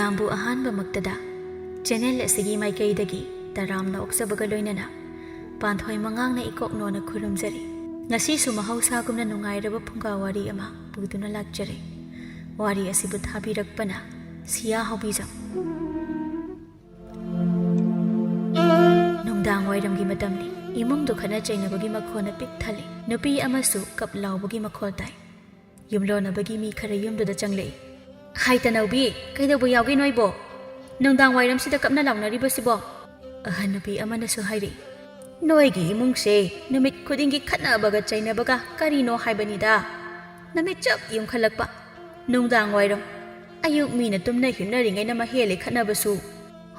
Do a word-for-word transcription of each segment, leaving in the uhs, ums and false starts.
ꯅꯪꯕꯨ ꯑꯍꯥꯟꯕꯃꯛꯇꯗ ꯆꯦꯅꯦꯜ ꯑꯁꯤꯒꯤ ꯃꯥꯏꯀꯩꯗꯒꯤ ꯇꯔꯥꯝꯅ ꯑꯣꯛꯆꯕꯒ ꯂꯣꯏꯅꯅ ꯄꯥꯟꯊꯣꯏ ꯃꯉꯥꯡꯅ ꯏꯀꯣꯛꯅꯣꯅ ꯈꯨꯔꯨꯝꯖꯔꯤ꯫ ꯉꯁꯤꯁꯨ ꯃꯍꯧꯁꯥꯒꯨꯝꯅ ꯅꯨꯡꯉꯥꯏꯔꯕ ꯐꯨꯡꯒꯥ ꯋꯥꯔꯤ ꯑꯃ ꯄꯨꯗꯨꯅ ꯂꯥꯛꯆꯔꯤ꯫ ꯋꯥꯔꯤ ꯑꯁꯤꯕꯨ ꯊꯥꯕꯤꯔꯛꯄꯅ ꯁꯤꯌꯥ ꯍꯥꯎꯕꯤꯖꯝ꯫ ꯅꯨꯡꯗꯥꯡ ꯋꯥꯏꯔꯝꯒꯤ ꯃꯇꯝꯅꯤ꯫ ꯏꯃꯨꯡꯗꯨ ꯈꯠꯅ ꯆꯩꯅꯕꯒꯤ ꯃꯈꯣꯟꯅ ꯄꯤꯛ ꯊꯜꯂꯤ꯫ ꯅꯨꯄꯤ ꯑꯃꯁꯨ ꯀꯞ ꯂꯥꯎꯕꯒꯤ ꯃꯈꯣꯜ ꯇꯥꯏ꯫ ꯌꯨꯝꯂꯣꯟꯅꯕꯒꯤ ꯃꯤ ꯈꯔ ꯌꯨꯝꯗꯨꯗ ꯆꯪꯂꯛꯏ꯫ "ꯍꯥꯏ ꯇꯅꯧꯕꯤ, ꯀꯩꯗꯧꯕ ꯌꯥꯎꯒꯦ ꯅꯣꯏꯕꯣ? ꯅꯨꯡꯗꯥꯡ ꯋꯥꯏꯔꯝꯁꯤꯗ ꯀꯞꯅ ꯂꯥꯎꯅꯔꯤꯕꯁꯤꯕꯣ?" ꯑꯍꯟ ꯅꯨꯄꯤ ꯑꯃꯅꯁꯨ ꯍꯥꯏꯔꯤ, "ꯅꯣꯏꯒꯤ ꯏꯃꯨꯡꯁꯦ ꯅꯨꯃꯤꯠ ꯈꯨꯗꯤꯡꯒꯤ ꯈꯠꯅꯕꯒ ꯆꯩꯅꯕꯒ ꯀꯔꯤꯅꯣ ꯍꯥꯏꯕꯅꯤꯗ꯫ ꯅꯨꯃꯤꯠ ꯆꯞ ꯌꯨꯝꯈꯠꯂꯛꯄ, ꯅꯨꯡꯗꯥꯡ ꯋꯥꯏꯔꯝ, ꯑꯌꯨꯛ ꯃꯤꯅ ꯇꯨꯝꯅ ꯍꯤꯞꯅꯔꯤꯉꯩꯅ ꯃꯍꯦꯜꯂꯦ ꯈꯠꯅꯕꯁꯨ꯫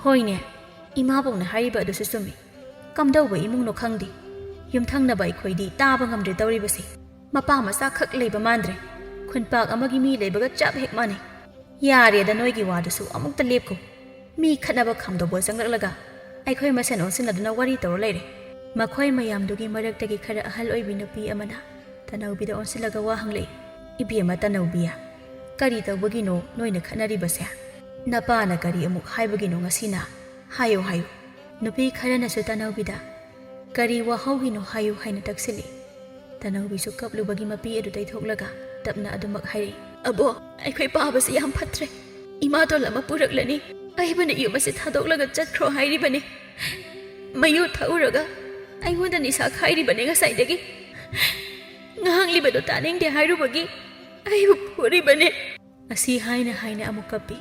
ꯍꯣꯏꯅꯦ, ꯏꯃꯥꯕꯣꯛꯅ ꯍꯥꯏꯔꯤꯕ ꯑꯗꯨꯁꯨ ꯆꯨꯝꯃꯤ꯫ ꯀꯝꯗꯧꯕ ꯏꯃꯨꯡꯅꯣ ꯈꯪꯗꯦ꯫ ꯌꯨꯝꯊꯪꯅꯕ ꯑꯩꯈꯣꯏꯗꯤ ꯇꯥꯕ ꯉꯝꯗ꯭ꯔꯦ ꯇꯧꯔꯤꯕꯁꯦ꯫ ꯃꯄꯥ ꯃꯆꯥ ꯈꯛ ꯂꯩꯕ ꯃꯥꯟꯗ꯭ꯔꯦ꯫ ꯈꯨꯟꯄꯥꯛ ꯑꯃꯒꯤ ꯃꯤ ꯂꯩꯕꯒ ꯆꯞ ꯍꯦꯛ ꯃꯥꯟꯅꯩ꯫ ꯌꯥꯔꯦꯗ ꯅꯣꯏꯒꯤ ꯋꯥꯗꯨꯁꯨ, ꯑꯃꯨꯛꯇ ꯂꯦꯞꯈꯣ꯫ ꯃꯤ ꯈꯠꯅꯕ ꯈꯥꯝꯗꯧꯕ ꯆꯪꯂꯛꯂꯒ ꯑꯩꯈꯣꯏ ꯃꯁꯦꯟ ꯑꯣꯟꯁꯤꯟꯅꯗꯨꯅ ꯋꯥꯔꯤ ꯇꯧꯔ ꯂꯩꯔꯦ꯫" ꯃꯈꯣꯏ ꯃꯌꯥꯝꯗꯨꯒꯤ ꯃꯔꯛꯇꯒꯤ ꯈꯔ ꯑꯍꯜ ꯑꯣꯏꯕꯤ ꯅꯨꯄꯤ ꯑꯃꯅ ꯇꯅꯧꯕꯤꯗ ꯑꯣꯟꯁꯤꯜꯂꯒ ꯋꯥ ꯍꯪꯂꯛꯏ꯫ "ꯏꯕꯦꯝꯃ ꯇꯅꯧꯕꯤ, ꯀꯔꯤ ꯇꯧꯕꯒꯤꯅꯣ ꯅꯣꯏꯅ ꯈꯠꯅꯔꯤꯕꯁꯦ? ꯅꯄꯥꯅ ꯀꯔꯤ ꯑꯃꯨꯛ ꯍꯥꯏꯕꯒꯤꯅꯣ ꯉꯁꯤꯅ? ꯍꯥꯏꯌꯨ, ꯍꯥꯏꯌꯨ꯫" ꯅꯨꯄꯤ ꯈꯔꯅꯁꯨ ꯇꯅꯧꯕꯤꯗ "ꯀꯔꯤ ꯋꯥꯍꯧꯒꯤꯅꯣ ꯍꯥꯏꯌꯨ" ꯍꯥꯏꯅ ꯇꯛꯁꯤꯜꯂꯤ꯫ ꯇꯅꯧꯕꯤꯁꯨ ꯀꯞꯂꯨꯕꯒꯤ ꯃꯄꯤ ꯑꯗꯨ ꯇꯩꯊꯣꯛꯂꯒ ꯇꯞꯅ ꯑꯗꯨꯃꯛ ꯍꯥꯏꯔꯛꯏ꯫ "ꯑꯕꯣ, ꯑꯩꯈꯣꯏ ꯄꯥꯕꯁꯤ ꯌꯥꯝ ꯐꯠꯇ꯭ꯔꯦ꯫ ꯏꯃꯥꯇꯣꯟ ꯑꯃ ꯄꯨꯔꯛꯂꯅꯤ꯫ ꯑꯩꯕꯨꯅ ꯌꯨꯝ ꯑꯁꯤ ꯊꯥꯗꯣꯛꯂꯒ ꯆꯠꯈ꯭ꯔꯣ ꯍꯥꯏꯔꯤꯕꯅꯤ꯫ ꯃꯌꯨ ꯊꯛꯎꯔꯒ ꯑꯩꯉꯣꯟꯗ ꯅꯤꯁꯥ ꯈꯥꯏꯔꯤꯕꯅꯤ ꯉꯁꯥꯏꯗꯒꯤ꯫ ꯉꯥꯡꯂꯤꯕꯗꯨ ꯇꯥꯅꯤꯡꯗꯦ ꯍꯥꯏꯔꯨꯕꯒꯤ ꯑꯩꯕꯨ ꯐꯨꯔꯤꯕꯅꯤ꯫" ꯑꯁꯤ ꯍꯥꯏꯅ ꯍꯥꯏꯅ ꯑꯃꯨꯛ ꯀꯞꯄꯤ꯫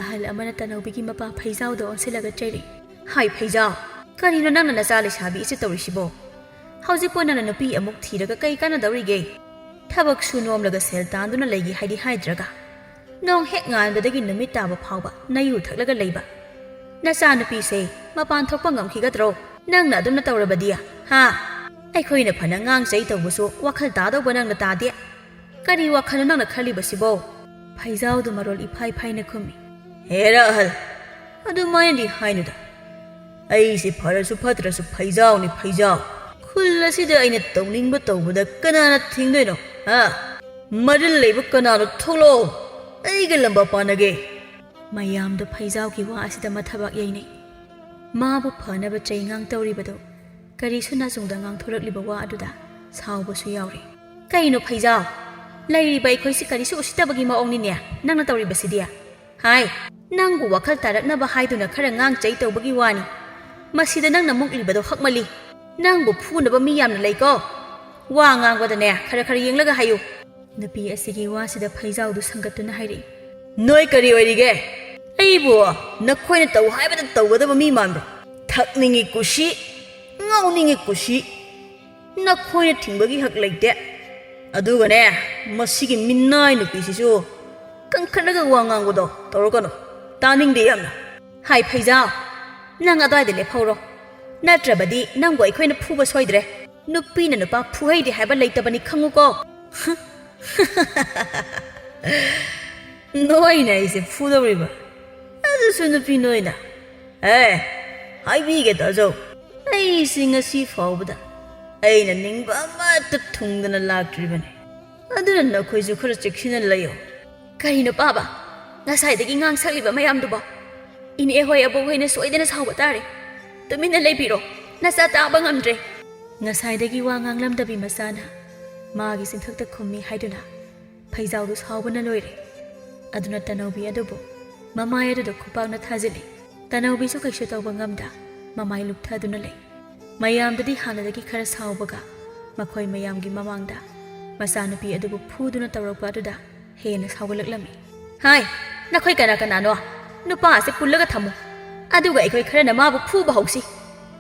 ꯑꯍꯜ ꯑꯃꯅ ꯇꯅꯧꯕꯤꯒꯤ ꯃꯄꯥ ꯐꯩꯖꯥꯎꯗ ꯑꯣꯟꯁꯤꯜꯂꯒ ꯆꯩꯔꯛꯏ꯫ "ꯍꯥꯏ ꯐꯩꯖꯥꯎ, ꯀꯔꯤꯅꯣ ꯅꯪꯅ ꯅꯆꯥ ꯂꯩꯁꯥꯕꯤ ꯑꯁꯤ ꯇꯧꯔꯤꯁꯤꯕꯣ? ꯍꯧꯖꯤꯛꯄꯨ ꯅꯪꯅ ꯅꯨꯄꯤ ꯑꯃꯨꯛ ꯊꯤꯔꯒ ꯀꯩ ꯀꯥꯟꯅꯗꯧꯔꯤꯒꯦ? ꯊꯕꯛ ꯁꯨ ꯅꯣꯝꯂꯒ ꯁꯦꯜ ꯇꯥꯟꯗꯨꯅ ꯂꯩꯒꯦ ꯍꯥꯏꯗꯤ ꯍꯥꯏꯗ꯭ꯔꯒ, ꯅꯣꯡ ꯍꯦꯛ ꯉꯥꯟꯕꯗꯒꯤ ꯅꯨꯃꯤꯠ ꯇꯥꯕ ꯐꯥꯎꯕ ꯅꯌꯨ ꯊꯛꯂꯒ ꯂꯩꯕ꯫ ꯅꯆꯥꯅꯨꯄꯤꯁꯦ ꯃꯄꯥꯟ ꯊꯣꯛꯄ ꯉꯝꯈꯤꯒꯗ꯭ꯔꯣ? ꯅꯪꯅ ꯑꯗꯨꯝꯅ ꯇꯧꯔꯕꯗꯤ, ꯍꯥ? ꯑꯩꯈꯣꯏꯅ ꯐꯅ ꯉꯥꯡ ꯆꯩ ꯇꯧꯕꯁꯨ ꯋꯥꯈꯜ ꯇꯥꯗꯧꯕ ꯅꯪꯅ ꯇꯥꯗꯦ꯫ ꯀꯔꯤ ꯋꯥꯈꯜꯅꯣ ꯅꯪꯅ ꯈꯜꯂꯤꯕꯁꯤꯕꯣ?" ꯐꯩꯖꯥꯎꯗꯨ ꯃꯔꯣꯜ ꯏꯐꯥꯏ ꯐꯥꯏꯅ ꯈꯨꯝꯃꯤ꯫ "ꯍꯦꯔꯥ ꯑꯍꯜ, ꯑꯗꯨꯃꯥꯏꯅꯗꯤ ꯍꯥꯏꯅꯨꯗ꯫ ꯑꯩꯁꯦ ꯐꯔꯁꯨ ꯐꯠꯇ꯭ꯔꯁꯨ ꯐꯩꯖꯥꯎꯅꯤ ꯐꯩꯖꯥꯎ꯫ ꯈꯨꯜ ꯑꯁꯤꯗ ꯑꯩꯅ ꯇꯧꯅꯤꯡꯕ ꯇꯧꯕꯗ ꯀꯅꯥꯅ ꯊꯤꯡꯗꯣꯏꯅꯣ? ꯍꯥ? ꯃꯔꯤꯜ ꯂꯩꯕ ꯀꯅꯥꯅꯣ? ꯊꯣꯛꯂꯛꯑꯣ, ꯑꯩꯒ ꯂꯝꯕꯥ ꯄꯥꯅꯒꯦ꯫" ꯃꯌꯥꯝꯗꯣ ꯐꯩꯖꯥꯎꯒꯤ ꯋꯥ ꯑꯁꯤꯗ ꯃꯊꯕꯥꯛ ꯌꯩꯅꯩ꯫ ꯃꯥꯕꯨ ꯐꯅꯕ ꯆꯩꯉꯥꯡ ꯇꯧꯔꯤꯕꯗꯣ ꯀꯔꯤꯁꯨ ꯅꯥꯆꯨꯡꯗ ꯉꯥꯡꯊꯣꯔꯛꯂꯤꯕ ꯋꯥ ꯑꯗꯨꯗ ꯁꯥꯎꯕꯁꯨ ꯌꯥꯎꯔꯤ꯫ "ꯀꯩꯅꯣ ꯐꯩꯖꯥꯎ? ꯂꯩꯔꯤꯕ ꯑꯩꯈꯣꯏꯁꯤ ꯀꯔꯤꯁꯨ ꯎꯁꯤꯠꯇꯕꯒꯤ ꯃꯑꯣꯡꯅꯤꯅꯦ ꯅꯪꯅ ꯇꯧꯔꯤꯕꯁꯤꯗꯤ꯫ ꯍꯥꯏ, ꯅꯪꯕꯨ ꯋꯥꯈꯜ ꯇꯥꯔꯛꯅꯕ ꯍꯥꯏꯗꯨꯅ ꯈꯔ ꯉꯥꯡ ꯆꯩ ꯇꯧꯕꯒꯤ ꯋꯥꯅꯤ꯫ ꯃꯁꯤꯗ ꯅꯪꯅ ꯃꯨꯛꯂꯤꯕꯗꯣ ꯍꯛꯃꯜꯂꯤ꯫ ꯅꯪꯕꯨ ꯐꯨꯅꯕ ꯃꯤ ꯌꯥꯝꯅ ꯂꯩꯀꯣ꯫ ꯋꯥ ꯉꯥꯡꯕꯗꯅꯦ ꯈꯔ ꯈꯔ ꯌꯦꯡꯂꯒ ꯍꯥꯏꯌꯨ꯫" ꯅꯨꯄꯤ ꯑꯁꯤꯒꯤ ꯋꯥꯁꯤꯗ ꯐꯩꯖꯥꯎꯗꯨ ꯁꯪꯒꯠꯇꯨꯅ ꯍꯥꯏꯔꯛꯏ꯫ "ꯅꯣꯏ ꯀꯔꯤ ꯑꯣꯏꯔꯤꯒꯦ? ꯑꯩꯕꯨ ꯅꯈꯣꯏꯅ ꯇꯧ ꯍꯥꯏꯕꯗ ꯇꯧꯒꯗꯕ ꯃꯤ ꯃꯥꯟꯕ꯭ꯔꯣ? ꯊꯛꯅꯤꯡꯉꯤ ꯀꯨꯁꯤ, ꯉꯥꯎꯅꯤꯡꯉꯤ ꯀꯨꯁꯤ, ꯅꯈꯣꯏꯅ ꯊꯤꯡꯕꯒꯤ ꯍꯛ ꯂꯩꯇꯦ꯫ ꯑꯗꯨꯒꯅꯦ, ꯃꯁꯤꯒꯤ ꯃꯤꯅꯥꯏ ꯅꯨꯄꯤꯁꯤꯁꯨ ꯀꯟꯈꯠꯂꯒ ꯋꯥ ꯉꯥꯡꯕꯗꯣ ꯇꯧꯔꯛꯀꯅꯨ, ꯇꯥꯅꯤꯡꯗꯦ ꯌꯥꯝꯅ꯫" "ꯍꯥꯏ ꯐꯩꯖꯥꯎ, ꯅꯪ ꯑꯗ꯭ꯋꯥꯏꯗ ꯂꯦꯞꯍꯧꯔꯣ, ꯅꯠꯇ꯭ꯔꯕꯗꯤ ꯅꯪꯕꯨ ꯑꯩꯈꯣꯏꯅ ꯐꯨꯕ ꯁꯣꯏꯗ꯭ꯔꯦ꯫ ꯅꯨꯄꯤꯅ ꯅꯨꯄꯥ ꯐꯨꯍꯩꯗꯦ ꯍꯥꯏꯕ ꯂꯩꯇꯕꯅꯤ, ꯈꯪꯉꯨꯀꯣ꯫" "ꯅꯣꯏꯅ ꯑꯩꯁꯦ ꯐꯨꯗꯧꯔꯤꯕ? ꯑꯗꯨꯁꯨ ꯅꯨꯄꯤ ꯅꯣꯏꯅ? ꯑꯦ, ꯍꯥꯏꯕꯤꯒꯦ ꯇꯥꯖꯧ, ꯑꯩꯁꯤ ꯉꯁꯤ ꯐꯥꯎꯕꯗ ꯑꯩꯅ ꯅꯤꯡꯕ ꯑꯃꯠꯇ ꯊꯨꯡꯗꯅ ꯂꯥꯛꯇ꯭ꯔꯤꯕꯅꯤ꯫ ꯑꯗꯨꯅ ꯅꯈꯣꯏꯁꯨ ꯈꯔ ꯆꯦꯛꯁꯤꯟꯅ ꯂꯩꯌꯨ꯫" "ꯀꯔꯤꯅꯣ ꯄꯥꯕ, ꯉꯁꯥꯏꯗꯒꯤ ꯉꯥꯡ ꯁꯛꯂꯤꯕ ꯃꯌꯥꯝꯗꯨꯕꯣ? ꯏꯅꯦ ꯍꯣꯏ, ꯑꯕꯣꯛ ꯍꯣꯏꯅ ꯁꯣꯏꯗꯅ ꯁꯥꯎꯕ ꯇꯥꯔꯦ꯫ ꯇꯨꯃꯤꯟꯅ ꯂꯩꯕꯤꯔꯣ, ꯅꯆꯥ ꯇꯥꯕ ꯉꯝꯗ꯭ꯔꯦ꯫" ꯉꯁꯥꯏꯗꯒꯤ ꯋꯥ ꯉꯥꯡꯂꯝꯗꯕꯤ ꯃꯆꯥꯅ ꯃꯥꯒꯤ ꯆꯤꯟꯊꯛꯇ ꯈꯨꯝꯃꯤ ꯍꯥꯏꯗꯨꯅ ꯐꯩꯖꯥꯎꯗꯨ ꯁꯥꯎꯕꯅ ꯂꯣꯏꯔꯦ꯫ ꯑꯗꯨꯅ ꯇꯅꯧꯕꯤ ꯑꯗꯨꯕꯨ ꯃꯃꯥꯏ ꯑꯗꯨꯗ ꯈꯨꯄꯥꯛꯅ ꯊꯥꯖꯤꯜꯂꯤ꯫ ꯇꯅꯧꯕꯤꯁꯨ ꯀꯩꯁꯨ ꯇꯧꯕ ꯉꯝꯗ ꯃꯃꯥꯏ ꯂꯨꯞꯊꯗꯨꯅ ꯂꯩ꯫ ꯃꯌꯥꯝꯗꯨꯗꯤ ꯍꯥꯟꯅꯗꯒꯤ ꯈꯔ ꯁꯥꯎꯕꯒ ꯃꯈꯣꯏ ꯃꯌꯥꯝꯒꯤ ꯃꯃꯥꯡꯗ ꯃꯆꯥꯅꯨꯄꯤ ꯑꯗꯨꯕꯨ ꯐꯨꯗꯨꯅ ꯇꯧꯔꯛꯄ ꯑꯗꯨꯗ ꯍꯦꯟꯅ ꯁꯥꯎꯒꯠꯂꯛꯂꯝꯃꯤ꯫ "ꯍꯥꯏ, ꯅꯈꯣꯏ ꯀꯅꯥ ꯀꯅꯥꯅꯣ? ꯅꯨꯄꯥ ꯑꯁꯤ ꯄꯨꯜꯂꯒ ꯊꯝꯃꯨ, ꯑꯗꯨꯒ ꯑꯩꯈꯣꯏ ꯈꯔꯅ ꯃꯥꯕꯨ ꯐꯨꯕ ꯍꯧꯁꯤ꯫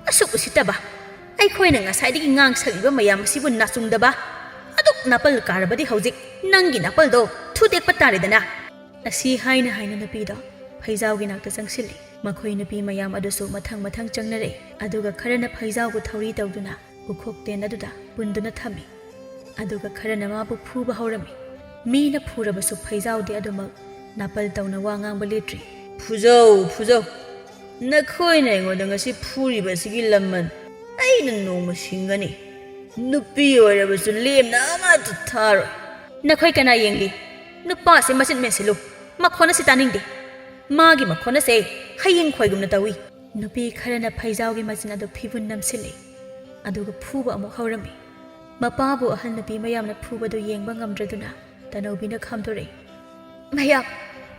ꯑꯁꯨꯛ ꯎꯁꯤꯠꯇꯕ! ꯑꯩꯈꯣꯏꯅ ꯉꯁꯥꯏꯗꯒꯤ ꯉꯥꯡ ꯁꯛꯂꯤꯕ ꯃꯌꯥꯝ ꯑꯁꯤꯕꯨ ꯅꯥꯆꯨꯡꯗꯕ! ꯑꯗꯨꯛ ꯅꯥꯄꯜ ꯀꯥꯔꯕꯗꯤ ꯍꯧꯖꯤꯛ ꯅꯪꯒꯤ ꯅꯥꯄꯜꯗꯣ ꯊꯨꯗꯦꯛꯄ ꯇꯥꯔꯦꯗꯅ!" ꯑꯁꯤ ꯍꯥꯏꯅ ꯍꯥꯏꯅ ꯅꯨꯄꯤꯗꯣ ꯐꯩꯖꯥꯎꯒꯤ ꯅꯥꯛꯇ ꯆꯪꯁꯤꯜꯂꯤ꯫ ꯃꯈꯣꯏ ꯅꯨꯄꯤ ꯃꯌꯥꯝ ꯑꯗꯨꯁꯨ ꯃꯊꯪ ꯃꯊꯪ ꯆꯪꯅꯔꯛꯏ꯫ ꯑꯗꯨꯒ ꯈꯔꯅ ꯐꯩꯖꯥꯎꯕꯨ ꯊꯧꯔꯤ ꯇꯧꯗꯨꯅ ꯎꯈꯣꯛ ꯇꯦꯟ ꯑꯗꯨꯗ ꯄꯨꯟꯗꯨꯅ ꯊꯝꯃꯤ꯫ ꯑꯗꯨꯒ ꯈꯔꯅ ꯃꯥꯕꯨ ꯐꯨꯕ ꯍꯧꯔꯝꯃꯤ꯫ ꯃꯤꯅ ꯐꯨꯔꯕꯁꯨ ꯐꯩꯖꯥꯎꯗꯤ ꯑꯗꯨꯃꯛ ꯅꯥꯄꯜ ꯇꯧꯅ ꯋꯥ ꯉꯥꯡꯕ ꯂꯦꯞꯇ꯭ꯔꯤ꯫ "ꯐꯨꯖꯧ, ꯐꯨꯖꯧ꯫ ꯅꯈꯣꯏꯅ ꯑꯩꯉꯣꯟꯗ ꯉꯁꯤ ꯐꯨꯔꯤꯕ ꯑꯁꯤꯒꯤ ꯂꯃꯟ ꯑꯩꯅ ꯅꯣꯡꯃ ꯁꯤꯡꯒꯅꯤ꯫ ꯅꯨꯄꯤ ꯑꯣꯏꯔꯕꯁꯨ ꯂꯦꯝꯅ ꯑꯃꯠꯇ ꯊꯥꯔꯣꯏ꯫" "ꯅꯈꯣꯏ ꯀꯅꯥ ꯌꯦꯡꯂꯤ? ꯅꯨꯄꯥꯁꯦ ꯃꯆꯤꯟ ꯃꯦꯟꯁꯤꯜꯂꯨ꯫ ꯃꯈꯣꯟ ꯑꯁꯤ ꯇꯥꯅꯤꯡꯗꯦ꯫" ꯃꯥꯒꯤ ꯃꯈꯣꯟ ꯑꯁꯦ ꯍꯌꯤꯡ ꯈꯣꯏꯒꯨꯝꯅ ꯇꯧꯏ꯫ ꯅꯨꯄꯤ ꯈꯔꯅ ꯐꯩꯖꯥꯎꯒꯤ ꯃꯆꯤꯟ ꯑꯗꯨ ꯐꯤꯕꯨꯟ ꯅꯝꯁꯤꯜꯂꯤ, ꯑꯗꯨꯒ ꯐꯨꯕ ꯑꯃꯨꯛ ꯍꯧꯔꯝꯃꯤ꯫ ꯃꯄꯥꯕꯨ ꯑꯍꯜ ꯅꯨꯄꯤ ꯃꯌꯥꯝꯅ ꯐꯨꯕꯗꯨ ꯌꯦꯡꯕ ꯉꯝꯗ꯭ꯔꯗꯨꯅ ꯇꯅꯧꯕꯤꯅ ꯈꯥꯝꯗꯣꯔꯛꯏ꯫ "ꯃꯌꯥꯝ,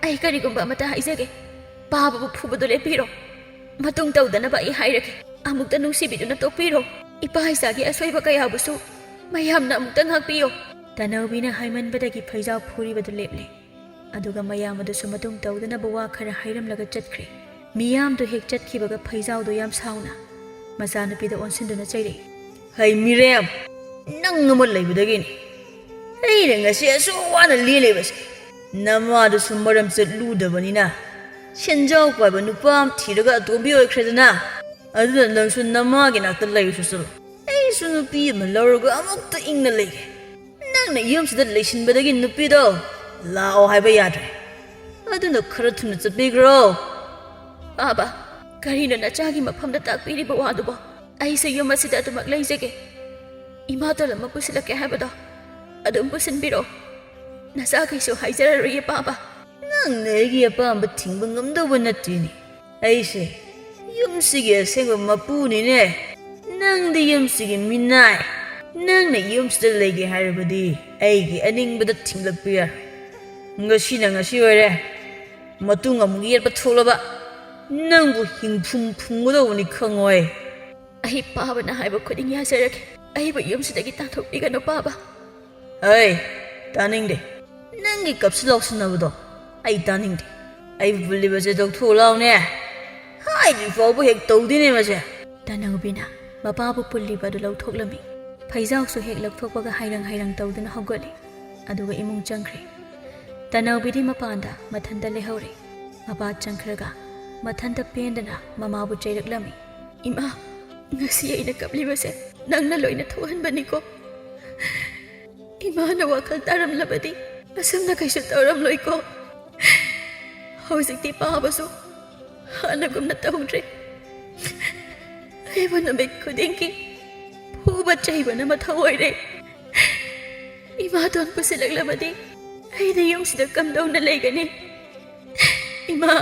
ꯑꯩ ꯀꯔꯤꯒꯨꯝꯕ ꯑꯃꯇ ꯍꯥꯏꯖꯒꯦ꯫ ꯄꯥꯕꯕꯨ ꯐꯨꯕꯗꯨ ꯂꯦꯞꯄꯤꯔꯣ꯫ ꯃꯇꯨꯡ ꯇꯧꯗꯅꯕ ꯑꯩ ꯍꯥꯏꯔꯒꯦ꯫ ꯑꯃꯨꯛꯇ ꯅꯨꯡꯁꯤꯕꯤꯗꯨꯅ ꯇꯣꯛꯄꯤꯔꯣ꯫ ꯏꯄꯥ ꯏꯆꯥꯒꯤ ꯑꯁꯣꯏꯕ ꯀꯌꯥꯕꯨꯁꯨ ꯃꯌꯥꯝꯅ ꯑꯃꯨꯛꯇ ꯉꯥꯛꯄꯤꯌꯣ꯫" ꯇꯅꯧꯕꯤꯅ ꯍꯥꯏꯃꯟꯕꯗꯒꯤ ꯐꯩꯖꯥꯎ ꯐꯨꯔꯤꯕꯗꯨ ꯂꯦꯞꯂꯦ꯫ ꯑꯗꯨꯒ ꯃꯌꯥꯝ ꯑꯗꯨꯁꯨ ꯃꯇꯨꯡ ꯇꯧꯗꯅꯕ ꯋꯥ ꯈꯔ ꯍꯥꯏꯔꯝꯂꯒ ꯆꯠꯈ꯭ꯔꯦ꯫ ꯃꯤꯌꯥꯝꯗꯨ ꯍꯦꯛ ꯆꯠꯈꯤꯕꯒ ꯐꯩꯖꯥꯎꯗꯣ ꯌꯥꯝ ꯁꯥꯎꯅ ꯃꯆꯥꯅꯨꯄꯤꯗ ꯑꯣꯟꯁꯤꯟꯗꯨꯅ ꯆꯩꯔꯛꯏ꯫ "ꯍꯩ ꯃꯤꯔꯦꯝ, ꯅꯪ ꯑꯃ ꯂꯩꯕꯗꯒꯤꯅꯤ ꯑꯩꯅ ꯉꯁꯤ ꯑꯁꯨꯛ ꯋꯥꯅ ꯂꯦꯜꯂꯤꯕꯁꯦ꯫ ꯅꯃꯥꯗꯨꯁꯨ ꯃꯔꯝ ꯆꯠꯂꯨꯗꯕꯅꯤꯅ ꯁꯦꯟꯖꯥꯎ ꯄꯥꯏꯕ ꯅꯨꯄꯥ ꯑꯃ ꯊꯤꯔꯒ ꯑꯇꯣꯝꯕꯤ ꯑꯣꯏꯈ꯭ꯔꯦꯗꯅ꯫ ꯑꯗꯨꯅ ꯅꯪꯁꯨ ꯅꯃꯥꯒꯤ ꯅꯥꯛꯇ ꯂꯩꯔꯨꯁꯨ ꯆꯠꯂꯣ꯫ ꯑꯩꯁꯨ ꯅꯨꯄꯤ ꯑꯃ ꯂꯧꯔꯒ ꯑꯃꯨꯛꯇ ꯏꯪꯅ ꯂꯩꯒꯦ꯫ ꯅꯪꯅ ꯌꯨꯝꯁꯤꯗ ꯂꯩꯁꯤꯟꯕꯗꯒꯤ ꯅꯨꯄꯤꯗꯣ ꯂꯥꯛꯑꯣ ꯍꯥꯏꯕ ꯌꯥꯗ꯭ꯔꯦ꯫ ꯑꯗꯨꯅ ꯈꯔ ꯊꯨꯅ ꯆꯠꯄꯤꯈ꯭ꯔꯣ꯫" "ꯄꯥꯕ, ꯀꯔꯤꯅꯣ ꯅꯆꯥꯒꯤ ꯃꯐꯝꯗ ꯇꯥꯛꯄꯤꯔꯤꯕ ꯋꯥꯗꯨꯕꯣ? ꯑꯩꯁꯨ ꯌꯨꯝ ꯑꯁꯤꯗ ꯑꯗꯨꯃꯛ ꯂꯩꯖꯒꯦ꯫ ꯏꯃꯥꯇꯣꯟ ꯑꯃ ꯄꯨꯁꯤꯜꯂꯛꯀꯦ ꯍꯥꯏꯕꯗꯣ ꯑꯗꯨꯝ ꯄꯨꯁꯤꯟꯕꯤꯔꯣ꯫ ꯅꯆꯥꯈꯩꯁꯨ ꯍꯥꯏꯖꯔꯔꯣꯏꯌꯦ ꯄꯥꯕ꯫" "ꯅꯪꯅ ꯑꯩꯒꯤ ꯑꯄꯥꯝꯕ ꯊꯤꯡꯕ ꯉꯝꯗꯧꯕ ꯅꯠꯇꯦꯅꯦ꯫ ꯑꯩꯁꯦ ꯌꯨꯝꯁꯤꯒꯤ ꯑꯁꯦꯡꯕ ꯃꯄꯨꯅꯤꯅꯦ꯫ ꯅꯪꯗꯤ ꯌꯨꯝꯁꯤꯒꯤ ꯃꯤꯅꯥꯏ꯫ ꯅꯪꯅ ꯌꯨꯝꯁꯤꯗ ꯂꯩꯒꯦ ꯍꯥꯏꯔꯕꯗꯤ ꯑꯩꯒꯤ ꯑꯅꯤꯡꯕꯗ ꯊꯤꯡꯂꯛꯄ ꯌꯥꯏ꯫ ꯉꯁꯤꯅ ꯉꯁꯤ ꯑꯣꯏꯔꯦ꯫ ꯃꯇꯨꯡ ꯑꯃꯨꯛ ꯌꯦꯠꯄ ꯊꯣꯛꯂꯕ ꯅꯪꯕꯨ ꯍꯤꯡꯐꯨꯝ ꯐꯨꯝꯒꯗꯧꯕꯅꯤ ꯈꯪꯉꯣꯏ꯫" "ꯑꯩ ꯄꯥꯕꯅ ꯍꯥꯏꯕ ꯈꯨꯗꯤꯡ ꯌꯥꯖꯔꯒꯦ꯫ ꯑꯩꯕꯨ ꯌꯨꯝꯁꯤꯗꯒꯤ ꯇꯥꯟꯊꯣꯛꯄꯤꯒꯅꯨ ꯄꯥꯕ꯫" "ꯑꯩ ꯇꯥꯅꯤꯡꯗꯦ꯫ ꯅꯪꯒꯤ ꯀꯞꯁꯤ ꯂꯥꯎꯁꯤꯟꯅꯕꯗꯣ ꯑꯩ ꯇꯥꯅꯤꯡꯗꯦ꯫ ꯑꯩꯕꯨ ꯄꯨꯜꯂꯤꯕꯁꯦ ꯂꯧꯊꯣꯛꯎ ꯂꯥꯎꯅꯦ꯫ ꯍꯥꯏꯗ꯭ꯔꯤ ꯐꯥꯎꯕ ꯍꯦꯛ ꯇꯧꯗꯦꯅꯦ ꯃꯁꯦ꯫" ꯇꯅꯧꯕꯤꯅ ꯃꯄꯥꯕꯨ ꯄꯨꯜꯂꯤꯕ ꯑꯗꯨ ꯂꯧꯊꯣꯛꯂꯝꯃꯤ꯫ ꯐꯩꯖꯥꯎꯁꯨ ꯍꯦꯛ ꯂꯧꯊꯣꯛꯄꯒ ꯍꯥꯏꯔꯪ ꯍꯥꯏꯔꯪ ꯇꯧꯗꯨꯅ ꯍꯧꯒꯠꯂꯤ꯫ ꯑꯗꯨꯒ ꯏꯃꯨꯡ ꯆꯪꯈ꯭ꯔꯦ꯫ ꯇꯅꯧꯕꯤꯗꯤ ꯃꯄꯥꯟꯗ ꯃꯊꯟꯇ ꯂꯩꯍꯧꯔꯦ꯫ ꯃꯄꯥ ꯆꯪꯈ꯭ꯔꯒ ꯃꯊꯟꯇ ꯄꯦꯟꯗꯅ ꯃꯃꯥꯕꯨ ꯆꯩꯔꯛꯂꯝꯃꯤ꯫ "ꯏꯃꯥ, ꯉꯁꯤ ꯑꯩꯅ ꯀꯞꯂꯤꯕꯁꯦ ꯅꯪꯅ ꯂꯣꯏꯅ ꯊꯣꯛꯍꯟꯕꯅꯤꯀꯣ꯫ ꯏꯃꯥꯅ ꯋꯥꯈꯜ ꯇꯥꯔꯝꯂꯕꯗꯤ ꯑꯁꯨꯝꯅ ꯀꯩꯁꯨ ꯇꯧꯔꯝꯂꯣꯏꯀꯣ꯫ ꯍꯧꯖꯤꯛꯇꯤ ꯄꯥꯕꯁꯨ ꯍꯥꯟꯅꯒꯨꯝꯅ ꯇꯧꯗ꯭ꯔꯦ꯫ ꯑꯩꯕꯨ ꯅꯨꯃꯤꯠ ꯈꯨꯗꯤꯡꯒꯤ ꯐꯨꯕ ꯆꯩꯕꯅ ꯃꯊꯧ ꯑꯣꯏꯔꯦ꯫ ꯏꯃꯥꯇꯣꯟ ꯄꯨꯁꯤꯜꯂꯛꯂꯕꯗꯤ ꯑꯩꯗꯤ ꯌꯨꯝꯁꯤꯗ ꯀꯝꯗꯧꯅ ꯂꯩꯒꯅꯤ? "ꯏꯃꯥ,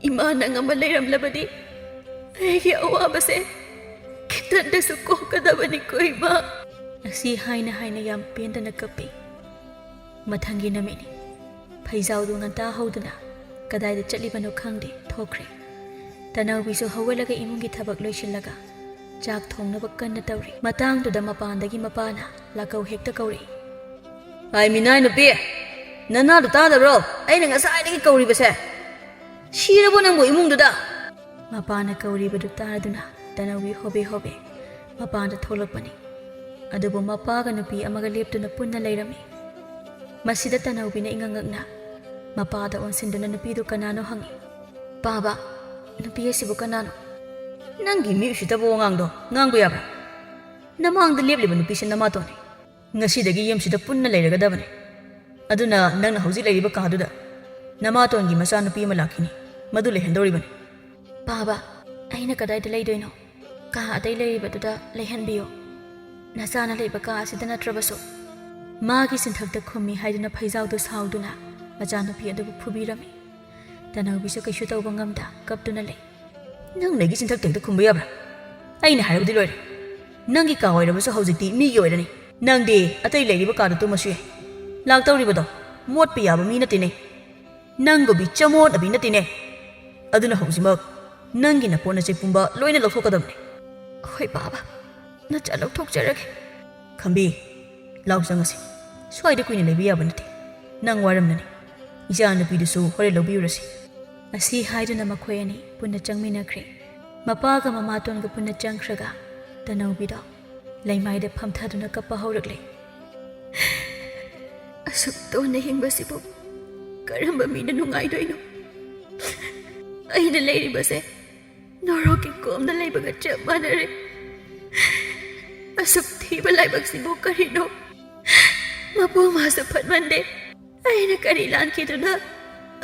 ꯏꯃꯥ, ꯅꯪ ꯑꯃ ꯂꯩꯔꯝꯂꯕꯗꯤ ꯑꯩꯒꯤ ꯑꯋꯥꯕꯁꯦ ꯈꯤꯇꯪꯗꯁꯨ ꯀꯣꯛꯀꯗꯕꯅꯤꯀꯣ, ꯏꯃꯥ"꯫ ꯑꯁꯤ ꯍꯥꯏꯅ ꯍꯥꯏꯅ ꯌꯥꯝ ꯄꯦꯟꯗꯅ ꯀꯞꯄꯤ꯫ ꯃꯊꯪꯒꯤ ꯅꯨꯃꯤꯠꯅꯤ꯫ ꯐꯩꯖꯥꯎꯗꯨ ꯉꯟꯇꯥ ꯍꯧꯗꯨꯅ ꯀꯗꯥꯏꯗ ꯆꯠꯂꯤꯕꯅꯣ ꯈꯪꯗꯦ, ꯊꯣꯛꯈ꯭ꯔꯦ꯫ ꯇꯅꯧꯕꯤꯁꯨ ꯍꯧꯒꯠꯂꯒ ꯏꯃꯨꯡꯒꯤ ꯊꯕꯛ ꯂꯣꯏꯁꯤꯜꯂꯒ ꯆꯥꯛ ꯊꯣꯡꯅꯕ ꯀꯟꯅ ꯇꯧꯔꯤ꯫ ꯃꯇꯥꯡꯗꯨꯗ ꯃꯄꯥꯟꯗꯒꯤ ꯃꯄꯥꯅ ꯂꯥꯛꯀꯧ ꯍꯦꯛꯇ ꯀꯧꯔꯛꯏ꯫ "ꯑꯥꯏ, ꯃꯤꯅꯥꯏ ꯅꯨꯄꯤ, ꯅꯅꯥꯗꯨ ꯇꯥꯗꯕ꯭ꯔꯣ? ꯑꯩꯅ ꯉꯁꯥꯏꯗꯒꯤ ꯀꯧꯔꯤꯕꯁꯦ꯫ ꯁꯤꯔꯕꯣ ꯅꯪꯕꯨ ꯏꯃꯨꯡꯗꯨꯗ?" ꯃꯄꯥꯅ ꯀꯧꯔꯤꯕꯗꯨ ꯇꯥꯔꯗꯨꯅ ꯇꯅꯧꯕꯤ ꯍꯣꯕꯦ ꯍꯣꯕꯦ ꯃꯄꯥꯟꯗ ꯊꯣꯛꯂꯛꯄꯅꯤ꯫ ꯑꯗꯨꯕꯨ ꯃꯄꯥꯒ ꯅꯨꯄꯤ ꯑꯃꯒ ꯂꯦꯞꯇꯨꯅ ꯄꯨꯟꯅ ꯂꯩꯔꯝꯃꯤ꯫ ꯃꯁꯤꯗ ꯇꯅꯧꯕꯤꯅ ꯏꯉꯛ ꯉꯛꯅ ꯃꯄꯥꯗ ꯑꯣꯟꯁꯤꯟꯗꯨꯅ ꯅꯨꯄꯤꯗꯨ ꯀꯅꯥꯅꯣ ꯍꯪꯉꯤ꯫ "ꯄꯥꯕ, ꯅꯨꯄꯤ ꯑꯁꯤꯕꯨ ꯀꯅꯥꯅꯣ?" "ꯅꯪꯒꯤ ꯃꯤ ꯎꯁꯤꯠꯇꯕ ꯋꯥꯉꯥꯡꯗꯣ ꯉꯥꯡꯕ ꯌꯥꯕ꯭ꯔꯥ? ꯅꯃꯥꯡꯗ ꯂꯦꯞꯂꯤꯕ ꯅꯨꯄꯤꯁꯤ ꯅꯃꯥꯇꯣꯟꯅꯤ꯫ ꯉꯁꯤꯗꯒꯤ ꯌꯨꯝꯁꯤꯗ ꯄꯨꯟꯅ ꯂꯩꯔꯒꯗꯕꯅꯤ꯫ ꯑꯗꯨꯅ ꯅꯪꯅ ꯍꯧꯖꯤꯛ ꯂꯩꯔꯤꯕ ꯀꯥꯗꯨꯗ ꯅꯃꯥꯇꯣꯟꯒꯤ ꯃꯆꯥꯅꯨꯄꯤ ꯑꯃ ꯂꯥꯛꯈꯤꯅꯤ, ꯃꯗꯨ ꯂꯩꯍꯟꯗꯧꯔꯤꯕꯅꯤ"꯫ "ꯄꯥꯕ, ꯑꯩꯅ ꯀꯗꯥꯏꯗ ꯂꯩꯗꯣꯏꯅꯣ? ꯀꯥ ꯑꯇꯩ ꯂꯩꯔꯤꯕꯗꯨꯗ ꯂꯩꯍꯟꯕꯤꯌꯨ꯫ ꯅꯆꯥꯅ ꯂꯩꯕ ꯀꯥ ꯑꯁꯤꯗ ꯅꯠꯇ꯭ꯔꯕꯁꯨ"꯫ ꯃꯥꯒꯤ ꯆꯤꯟꯊꯛꯇ ꯈꯨꯝꯃꯤ ꯍꯥꯏꯗꯨꯅ ꯐꯩꯖꯥꯎꯗꯨ ꯁꯥꯎꯗꯨꯅ ꯃꯆꯥꯅꯨꯄꯤ ꯑꯗꯨꯕꯨ ꯐꯨꯕꯤꯔꯝꯃꯤ꯫ ꯇꯅꯧꯕꯤꯁꯨ ꯀꯩꯁꯨ ꯇꯧꯕ ꯉꯝꯗ ꯀꯞꯇꯨꯅ ꯂꯩ꯫ "ꯅꯪꯅ ꯑꯩꯒꯤ ꯆꯤꯟꯊꯛꯇ ꯍꯦꯛꯇ ꯈꯨꯝꯕ ꯌꯥꯕ꯭ꯔꯥ? ꯑꯩꯅ ꯍꯥꯏꯔꯕꯗꯤ ꯂꯣꯏꯔꯦ꯫ ꯅꯪꯒꯤ ꯀꯥ ꯑꯣꯏꯔꯕꯁꯨ ꯍꯧꯖꯤꯛꯇꯤ ꯃꯤꯒꯤ ꯑꯣꯏꯔꯅꯤ꯫ ꯅꯪꯗꯤ ꯑꯇꯩ ꯂꯩꯔꯤꯕ ꯀꯥꯗ ꯇꯨꯝꯃꯁꯨ ꯌꯥꯏ꯫ ꯂꯥꯛꯇꯧꯔꯤꯕꯗꯣ ꯃꯣꯠꯄ ꯌꯥꯕ ꯃꯤ ꯅꯠꯇꯦꯅꯦ꯫ ꯅꯪꯒꯨꯝꯕꯤ ꯆꯃꯣꯠꯅꯕꯤ ꯅꯠꯇꯦꯅꯦ꯫ ꯑꯗꯨꯅ ꯍꯧꯖꯤꯛꯃꯛ ꯅꯪꯒꯤ ꯅꯄꯣꯠ ꯅꯆꯩ ꯄꯨꯝꯕ ꯂꯣꯏꯅ ꯂꯧꯊꯣꯛꯀꯗꯕꯅꯦ"꯫ "ꯍꯣꯏ ꯄꯥꯕ, ꯅꯆꯥ ꯂꯧꯊꯣꯛꯆꯔꯒꯦ"꯫ "ꯈꯝꯕꯤ, ꯂꯥꯎ ꯆꯪꯉꯁꯤ꯫ ꯁ꯭ꯋꯥꯏꯗ ꯀꯨꯏꯅ ꯂꯩꯕ ꯌꯥꯕ ꯅꯠꯇꯦ꯫ ꯅꯪ ꯋꯥꯔꯝꯂꯅꯤ꯫ ꯏꯆꯥ ꯅꯨꯄꯤꯗꯨꯁꯨ ꯍꯣꯔꯦꯟ ꯂꯧꯕꯤꯔꯨꯔꯁꯤ"꯫ ꯑꯁꯤ ꯍꯥꯏꯗꯨꯅ ꯃꯈꯣꯏ ꯑꯅꯤ ꯄꯨꯟꯅ ꯆꯪꯃꯤꯟꯅꯈ꯭ꯔꯦ꯫ ꯃꯄꯥꯒ ꯃꯃꯥꯇꯣꯟꯒ ꯄꯨꯟꯅ ꯆꯪꯈ꯭ꯔꯒ ꯇꯅꯧꯕꯤꯗꯣ ꯂꯩꯃꯥꯏꯗ ꯐꯝꯊꯗꯨꯅ ꯀꯞꯄ ꯍꯧꯔꯛꯂꯦ꯫ "ꯑꯁꯨꯛ ꯇꯣꯟꯅ ꯍꯤꯡꯕꯁꯤꯕꯨ ꯀꯔꯝꯕ ꯃꯤꯅ ꯅꯨꯡꯉꯥꯏꯗꯣꯏꯅꯣ? ꯑꯩꯅ ꯂꯩꯔꯤꯕꯁꯦ ꯅꯣꯔꯣꯛꯀꯤ ꯀꯣꯝꯗ ꯂꯩꯕꯒ ꯆꯞ ꯃꯥꯟꯅꯔꯦ꯫ ꯑꯁꯨꯛ ꯊꯤꯕ ꯂꯥꯏꯕꯛꯁꯤꯕꯨ ꯀꯔꯤꯅꯣ? ꯃꯄꯨ ꯃꯥꯁꯨ ꯐꯠꯃꯟꯗꯦ꯫ ꯑꯩꯅ ꯀꯔꯤ ꯂꯥꯟꯈꯤꯗꯨꯅ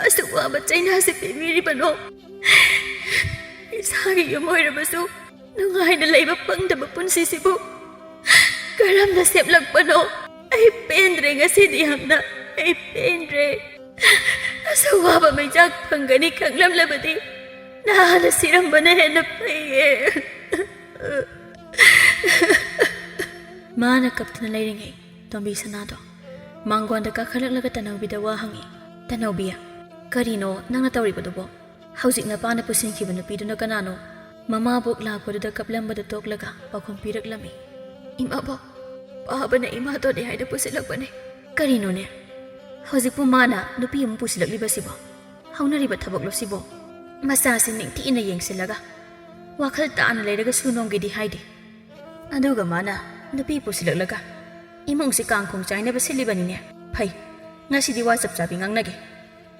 ꯑꯁꯨꯛ ꯋꯥꯕ ꯆꯩꯅꯥꯁꯤ ꯄꯤꯕꯤꯔꯤꯕꯅꯣ? ꯏꯁꯥꯒꯤ ꯌꯨꯝ ꯑꯣꯏꯔꯕꯁꯨ ꯅꯨꯡꯉꯥꯏꯅ ꯂꯩꯕ ꯐꯪꯗꯕ ꯄꯨꯟꯁꯤꯁꯤꯕꯨ ꯀꯔꯝꯅ ꯁꯦꯝꯂꯛꯄꯅꯣ? ꯑꯩ ꯄꯦꯟꯗ꯭ꯔꯦ ꯉꯁꯤꯗꯤ ꯌꯥꯝꯅ꯫ ꯑꯩ ꯄꯦꯟꯗ꯭ꯔꯦ꯫ ꯑꯁꯨꯛ ꯋꯥꯕ ꯃꯩꯆꯥꯛ ꯐꯪꯒꯅꯤ ꯈꯪꯂꯝꯂꯕꯗꯤ ꯅꯍꯥꯟꯅ ꯁꯤꯔꯝꯕꯅ ꯍꯦꯟꯅ ꯐꯩꯌꯦ꯫ ꯃꯥꯅ ꯀꯞꯇꯨꯅ ꯂꯩꯔꯤꯉꯩ ꯇꯣꯝꯕꯤ ꯁꯅꯥꯗꯣ ꯃꯥꯡꯒꯣꯟꯗ ꯀꯥꯈꯠꯂꯛꯂꯒ ꯇꯅꯧꯕꯤꯗ ꯋꯥ ꯍꯪꯉꯤ꯫ "ꯇꯅꯧꯕꯤ, ꯀꯔꯤꯅꯣ ꯅꯪꯅ ꯇꯧꯔꯤꯕꯗꯨꯕꯣ? ꯍꯧꯖꯤꯛ ꯅꯄꯥꯅ ꯄꯨꯁꯤꯟꯈꯤꯕ ꯅꯨꯄꯤꯗꯨꯅ ꯀꯅꯥꯅꯣ? ꯃꯃꯥꯕꯣꯛ ꯂꯥꯛꯄꯗꯨꯗ ꯀꯞꯂꯝꯕꯗꯨ ꯇꯣꯛꯂꯒ ꯄꯥꯎꯈꯨꯝ ꯄꯤꯔꯛꯂꯝꯃꯤ꯫ ꯏꯃꯥꯕꯣꯛ, ꯄꯥꯕꯅ ꯏꯃꯥꯗꯣꯅꯦ ꯍꯥꯏꯅ ꯄꯨꯁꯤꯜꯂꯛꯄꯅꯦ꯫ ꯀꯔꯤꯅꯣꯅꯦ? ꯍꯧꯖꯤꯛꯄꯨ ꯃꯥꯅ ꯅꯨꯄꯤ ꯑꯃ ꯄꯨꯁꯤꯜꯂꯛꯂꯤꯕꯁꯤꯕꯣ? ꯍꯧꯅꯔꯤꯕ ꯊꯕꯛꯂꯣ ꯁꯤꯕꯣ? ꯃꯆꯥꯁꯤ ꯅꯤꯡꯊꯤꯅ ꯌꯦꯡꯁꯤꯜꯂꯒ ꯋꯥꯈꯜ ꯇꯥꯅ ꯂꯩꯔꯒ ꯁꯨ ꯅꯣꯝꯒꯦꯗꯤ ꯍꯥꯏꯗꯦ꯫ ꯑꯗꯨꯒ ꯃꯥꯅ ꯅꯨꯄꯤ ꯄꯨꯁꯤꯜꯂꯛꯂꯒ ꯏꯃꯨꯡꯁꯤ ꯀꯥꯡꯈꯣꯡ ꯆꯥꯏꯅꯕ ꯁꯤꯜꯂꯤꯕꯅꯤꯅꯦ꯫ ꯐꯩ, ꯉꯁꯤꯗꯤ ꯋꯥ ꯆꯞ ꯆꯥꯕꯤ ꯉꯥꯡꯅꯒꯦ꯫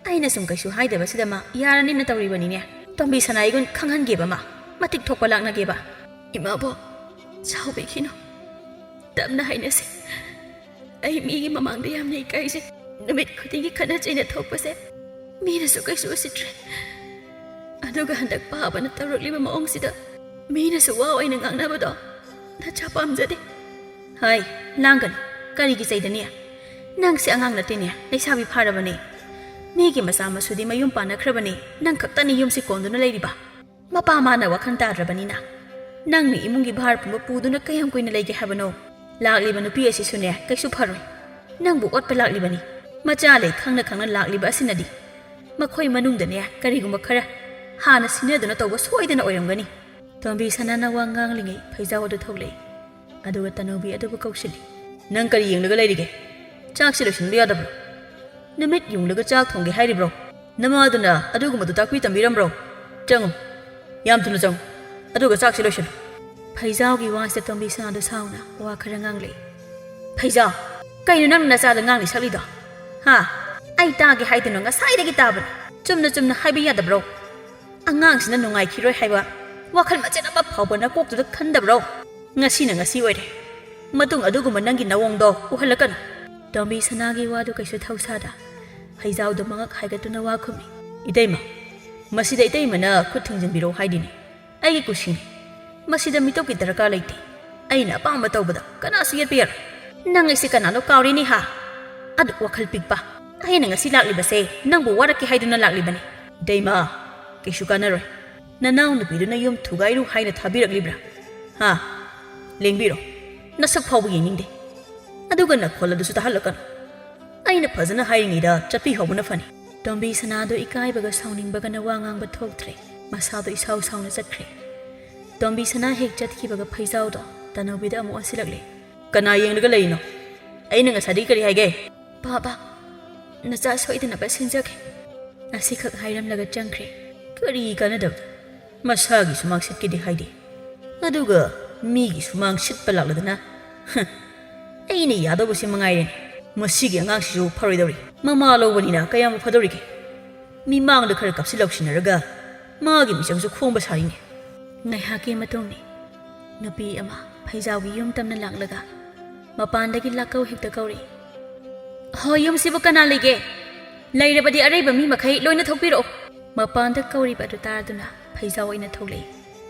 ꯑꯩꯅ ꯁꯨꯝ ꯀꯩꯁꯨ ꯍꯥꯏꯗꯕꯁꯤꯗ ꯃꯥ ꯌꯥꯔꯅꯤꯅ ꯇꯧꯔꯤꯕꯅꯤꯅꯦ꯫ ꯇꯣꯝꯕꯤ ꯁꯅꯥ ꯏꯒꯨꯟ ꯈꯪꯍꯟꯒꯦꯕ ꯃꯥ꯫ ꯃꯇꯤꯛ ꯊꯣꯛꯄ ꯂꯥꯛꯅꯒꯦꯕ꯫ ꯏꯃꯥꯕꯣꯛ, ꯁꯥꯎꯕꯤꯈꯤꯅꯨ꯫ ꯇꯞꯅ ꯍꯥꯏꯅꯁꯤ꯫ ꯑꯩ ꯃꯤꯒꯤ ꯃꯃꯥꯡꯗ ꯌꯥꯝꯅ ꯏꯀꯥꯏꯖꯩ꯫ ꯅꯨꯃꯤꯠ ꯈꯨꯗꯤꯡꯒꯤ ꯈꯠꯅ ꯆꯩꯅ ꯊꯣꯛꯄꯁꯦ ꯃꯤꯅꯁꯨ ꯀꯩꯁꯨ ꯎꯁꯤꯠꯇ꯭ꯔꯦ꯫ ꯑꯗꯨꯒ ꯍꯟꯗꯛ ꯄꯥꯕꯅ ꯇꯧꯔꯛꯂꯤꯕ ꯃꯑꯣꯡꯁꯤꯗ ꯃꯤꯅꯁꯨ ꯋꯥ ꯑꯣꯏꯅ ꯉꯥꯡꯅꯕꯗꯣ ꯅꯆꯥ ꯄꯥꯝꯖꯗꯦ꯫ ꯍꯥꯏ, ꯂꯥꯡꯒꯅꯨ꯫ ꯀꯔꯤꯒꯤ ꯆꯩꯗꯅꯤ? ꯅꯪꯁꯦ ꯑꯉꯥꯡ ꯅꯠꯇꯦꯅꯦ, ꯂꯩꯁꯥꯕꯤ ꯐꯥꯔꯕꯅꯦ꯫ ꯃꯤꯒꯤ ꯃꯆꯥ ꯃꯁꯨꯗꯤ ꯃꯌꯨꯝ ꯄꯥꯟꯅꯈ꯭ꯔꯕꯅꯦ, ꯅꯪ ꯈꯛꯇꯅꯤ ꯌꯨꯝꯁꯤ ꯀꯣꯟꯗꯨꯅ ꯂꯩꯔꯤꯕ꯫ ꯃꯄꯥ ꯃꯥꯅ ꯋꯥꯈꯜ ꯇꯥꯗ꯭ꯔꯕꯅꯤꯅ꯫ ꯅꯪꯅ ꯏꯃꯨꯡꯒꯤ ꯚꯥꯔ ꯄꯨꯝꯕ ꯄꯨꯗꯨꯅ ꯀꯌꯥꯝ ꯀꯨꯏꯅ ꯂꯩꯒꯦ ꯍꯥꯏꯕꯅꯣ? ꯂꯥꯛꯂꯤꯕ ꯅꯨꯄꯤ ꯑꯁꯤꯁꯨꯅꯦ, ꯀꯩꯁꯨ ꯐꯔꯣꯏ꯫ ꯅꯪꯕꯨ ꯑꯣꯠꯄ ꯂꯥꯛꯂꯤꯕꯅꯤ꯫ ꯃꯆꯥ ꯂꯩ ꯈꯪꯅ ꯈꯪꯅ ꯂꯥꯛꯂꯤꯕ ꯑꯁꯤꯅꯗꯤ꯫ ꯃꯈꯣꯏ ꯃꯅꯨꯡꯗꯅꯦ, ꯀꯔꯤꯒꯨꯝꯕ ꯈꯔ ꯍꯥꯟꯅ ꯁꯤꯟꯅꯗꯨꯅ ꯇꯧꯕ ꯁꯣꯏꯗꯅ ꯑꯣꯏꯔꯝꯒꯅꯤ꯫ ꯇꯣꯝꯕꯤ ꯁꯅꯥꯅ ꯋꯥ ꯉꯥꯡꯂꯤꯉꯩ ꯐꯩꯖꯥꯎ ꯑꯗꯨ ꯊꯣꯛꯂꯛꯏ꯫ ꯑꯗꯨꯒ ꯇꯅꯧꯕꯤ ꯑꯗꯨꯕꯨ ꯀꯧꯁꯤꯜꯂꯤ꯫ "ꯅꯪ ꯀꯔꯤ ꯌꯦꯡꯂꯒ ꯂꯩꯔꯤꯒꯦ? ꯆꯥꯛꯁꯤ ꯂꯣꯏꯁꯤꯟꯕ ꯌꯥꯗꯕ꯭ꯔꯣ? ꯅꯨꯃꯤꯠ ꯌꯨꯡꯂꯒ ꯆꯥꯛ ꯊꯣꯡꯒꯦ ꯍꯥꯏꯔꯤꯕ꯭ꯔꯣ? ꯅꯃꯥꯗꯨꯅ ꯑꯗꯨꯒꯨꯝꯕꯗꯨ ꯇꯥꯛꯄꯤ ꯇꯝꯕꯤꯔꯝꯕ꯭ꯔꯣ? ꯆꯪꯉꯨ, ꯌꯥꯝ ꯊꯨꯅ ꯆꯪꯉꯨ, ꯑꯗꯨꯒ ꯆꯥꯛꯁꯤ ꯂꯣꯏꯁꯤꯜꯂꯨ꯫" ꯐꯩꯖꯥꯎꯒꯤ ꯋꯥꯁꯤꯗ ꯇꯣꯝꯕꯤ ꯁꯅꯥꯗꯣ ꯁꯥꯎꯅ ꯋꯥ ꯈꯔ ꯉꯥꯡꯂꯛꯏ꯫ "ꯐꯩꯖꯥꯎ, ꯀꯩꯅꯣ ꯅꯪ ꯅꯆꯥꯗ ꯉꯥꯡꯂꯤ ꯁꯛꯂꯤꯗꯣ? ꯍꯥ? ꯑꯩ ꯇꯥꯒꯦ ꯍꯥꯏꯗꯨꯅ ꯉꯁꯥꯏꯗꯒꯤ ꯇꯥꯕꯅꯤ꯫ ꯆꯨꯝꯅ ꯆꯨꯝꯅ ꯍꯥꯏꯕ ꯌꯥꯗꯕ꯭ꯔꯣ? ꯑꯉꯥꯡꯁꯤꯅ ꯅꯨꯡꯉꯥꯏꯈꯤꯔꯣꯏ ꯍꯥꯏꯕ ꯋꯥꯈꯜ ꯃꯆꯦꯠ ꯑꯃ ꯐꯥꯎꯕ ꯅꯀꯣꯛꯇꯨꯗ ꯈꯟꯗꯕ꯭ꯔꯣ? ꯉꯁꯤꯅ ꯉꯁꯤ ꯑꯣꯏꯔꯦ꯫ ꯃꯇꯨꯡ ꯑꯗꯨꯒꯨꯝꯕ ꯅꯪꯒꯤ ꯅꯑꯣꯡꯗꯣ ꯎꯍꯜꯂꯛꯀꯅꯨ꯫" ꯇꯣꯝꯕꯤ ꯁꯅꯥꯒꯤ ꯋꯥꯗꯨ ꯀꯩꯁꯨ ꯊꯧꯁꯥꯗ ꯐꯩꯖꯥꯎꯗꯨ ꯃꯉꯛ ꯍꯥꯏꯒꯠꯇꯨꯅ ꯋꯥ ꯈꯨꯝꯃꯤ꯫ "ꯏꯇꯩꯃ, ꯃꯁꯤꯗ ꯏꯇꯩꯃꯅ ꯈꯨꯠ ꯊꯤꯡꯖꯤꯟꯕꯤꯔꯣ ꯍꯥꯏꯗꯤꯅꯦ꯫ ꯑꯩꯒꯤ ꯀꯨꯁꯤꯅꯤ꯫ ꯃꯁꯤꯗ ꯃꯤꯇꯣꯞꯀꯤ ꯗꯔꯀꯥꯔ ꯂꯩꯇꯦ꯫ ꯑꯩꯅ ꯑꯄꯥꯝꯕ ꯇꯧꯕꯗ ꯀꯅꯥꯁꯨ ꯌꯦꯠꯄ ꯌꯥꯔꯣꯏ꯫" "ꯅꯪ ꯑꯩꯁꯦ ꯀꯅꯥꯅꯣ ꯀꯥꯎꯔꯦꯅꯦ ꯍꯥ? ꯑꯗꯨ ꯋꯥꯈꯜ ꯄꯤꯛꯄ, ꯑꯩꯅ ꯉꯁꯤ ꯂꯥꯛꯂꯤꯕꯁꯦ ꯅꯪꯕꯨ ꯋꯥꯔꯛꯀꯦ ꯍꯥꯏꯗꯨꯅ ꯂꯥꯛꯂꯤꯕꯅꯤ꯫ ꯏꯇꯩꯃ, ꯀꯩꯁꯨ ꯀꯥꯟꯅꯔꯣꯏ꯫ ꯅꯅꯥꯎ ꯅꯨꯄꯤꯗꯨꯅ ꯌꯨꯝ ꯊꯨꯒꯥꯏꯔꯨ ꯍꯥꯏꯅ ꯊꯥꯕꯤꯔꯛꯂꯤꯕ꯭ꯔꯥ? ꯍꯥ? ꯂꯦꯡꯕꯤꯔꯣ꯫ ꯅꯁꯛ ꯐꯥꯎꯕ ꯌꯦꯡꯅꯤꯡꯗꯦ꯫ ꯑꯗꯨꯒ ꯅꯈꯣꯜ ꯑꯗꯨꯁꯨ ꯇꯥꯍꯜꯂꯛꯀꯅꯨ꯫ ꯑꯩꯅ ꯐꯖꯅ ꯍꯥꯏꯔꯤꯉꯩꯗ ꯆꯠꯄꯤꯍꯧꯕꯅ ꯐꯅꯤ꯫ ꯇꯣꯝꯕꯤ ꯁꯅꯥꯗꯣ ꯏꯀꯥꯏꯕꯒ ꯁꯥꯎꯅꯤꯡꯕꯒꯅ ꯋꯥ ꯉꯥꯡꯕ ꯊꯣꯛꯇ꯭ꯔꯦ꯫ ꯃꯁꯥꯗꯣ ꯏꯁꯥꯎ ꯁꯥꯎꯅ ꯆꯠꯈ꯭ꯔꯦ꯫ ꯇꯣꯝꯕꯤ ꯁꯅꯥ ꯍꯦꯛ ꯆꯠꯈꯤꯕꯒ ꯐꯩꯖꯥꯎꯗꯣ ꯇꯅꯧꯕꯤꯗ ꯑꯃꯨꯛ ꯑꯣꯟꯁꯤꯜꯂꯛꯂꯦ꯫ ꯀꯅꯥ ꯌꯦꯡꯂꯒ ꯂꯩꯔꯤꯅꯣ? ꯑꯩꯅ ꯉꯁꯥꯏꯗꯒꯤ ꯀꯔꯤ ꯍꯥꯏꯒꯦ? ꯕꯥꯕꯥ, ꯅꯆꯥ ꯁꯣꯏꯗꯅꯕ ꯁꯤꯟꯖꯒꯦ꯫ ꯑꯁꯤꯈꯛ ꯍꯥꯏꯔꯝꯂꯒ ꯆꯪꯈ꯭ꯔꯦ꯫ ꯀꯔꯤ ꯀꯥꯟꯅꯗꯕꯗ? ꯃꯁꯥꯒꯤ ꯁꯨꯃꯥꯡ ꯁꯤꯠꯀꯦꯗꯤ ꯍꯥꯏꯗꯦ, ꯑꯗꯨꯒ ꯃꯤꯒꯤ ꯁꯨꯃꯥꯡ ꯁꯤꯠꯄ ꯂꯥꯛꯂꯗꯅ꯫ ꯍ, ꯑꯩꯅ ꯌꯥꯗꯧꯕꯁꯤ ꯃꯉꯥꯏꯔꯦꯅꯦ꯫ ꯃꯁꯤꯒꯤ ꯑꯉꯥꯡꯁꯤꯁꯨ ꯐꯔꯣꯏꯗꯧꯔꯤ꯫ ꯃꯃꯥ ꯂꯧꯕꯅꯤꯅ ꯀꯌꯥꯝ ꯐꯗꯧꯔꯤꯒꯦ? ꯃꯤꯃꯥꯡꯗ ꯈꯔ ꯀꯥꯞꯁꯤ ꯂꯥꯎꯁꯤꯟꯅꯔꯒ ꯃꯥꯒꯤ ꯃꯤꯆꯪꯁꯨ ꯈꯣꯡꯕ ꯁꯥꯔꯤꯅꯦ꯫ ꯉꯥꯏꯍꯥꯛꯀꯤ ꯃꯇꯨꯡꯅꯤ꯫ ꯅꯨꯄꯤ ꯑꯃ ꯐꯩꯖꯥꯎꯒꯤ ꯌꯨꯝ ꯇꯝꯅ ꯂꯥꯛꯂꯒ ꯃꯄꯥꯟꯗꯒꯤ ꯂꯥꯛꯀꯧ ꯍꯦꯛꯇ ꯀꯧꯔꯤ꯫ "ꯍꯣꯏ, ꯌꯨꯝꯁꯤꯕꯨ ꯀꯅꯥ ꯂꯩꯒꯦ? ꯂꯩꯔꯕꯗꯤ ꯑꯔꯩꯕ ꯃꯤ ꯃꯈꯩ ꯂꯣꯏꯅ ꯊꯣꯛꯄꯤꯔꯛꯑꯣ꯫" ꯃꯄꯥꯟꯗ ꯀꯧꯔꯤꯕ ꯑꯗꯨ ꯇꯥꯗꯨꯅ ꯐꯩꯖꯥꯎ ꯑꯣꯏꯅ ꯊꯣꯛꯂꯛꯏ꯫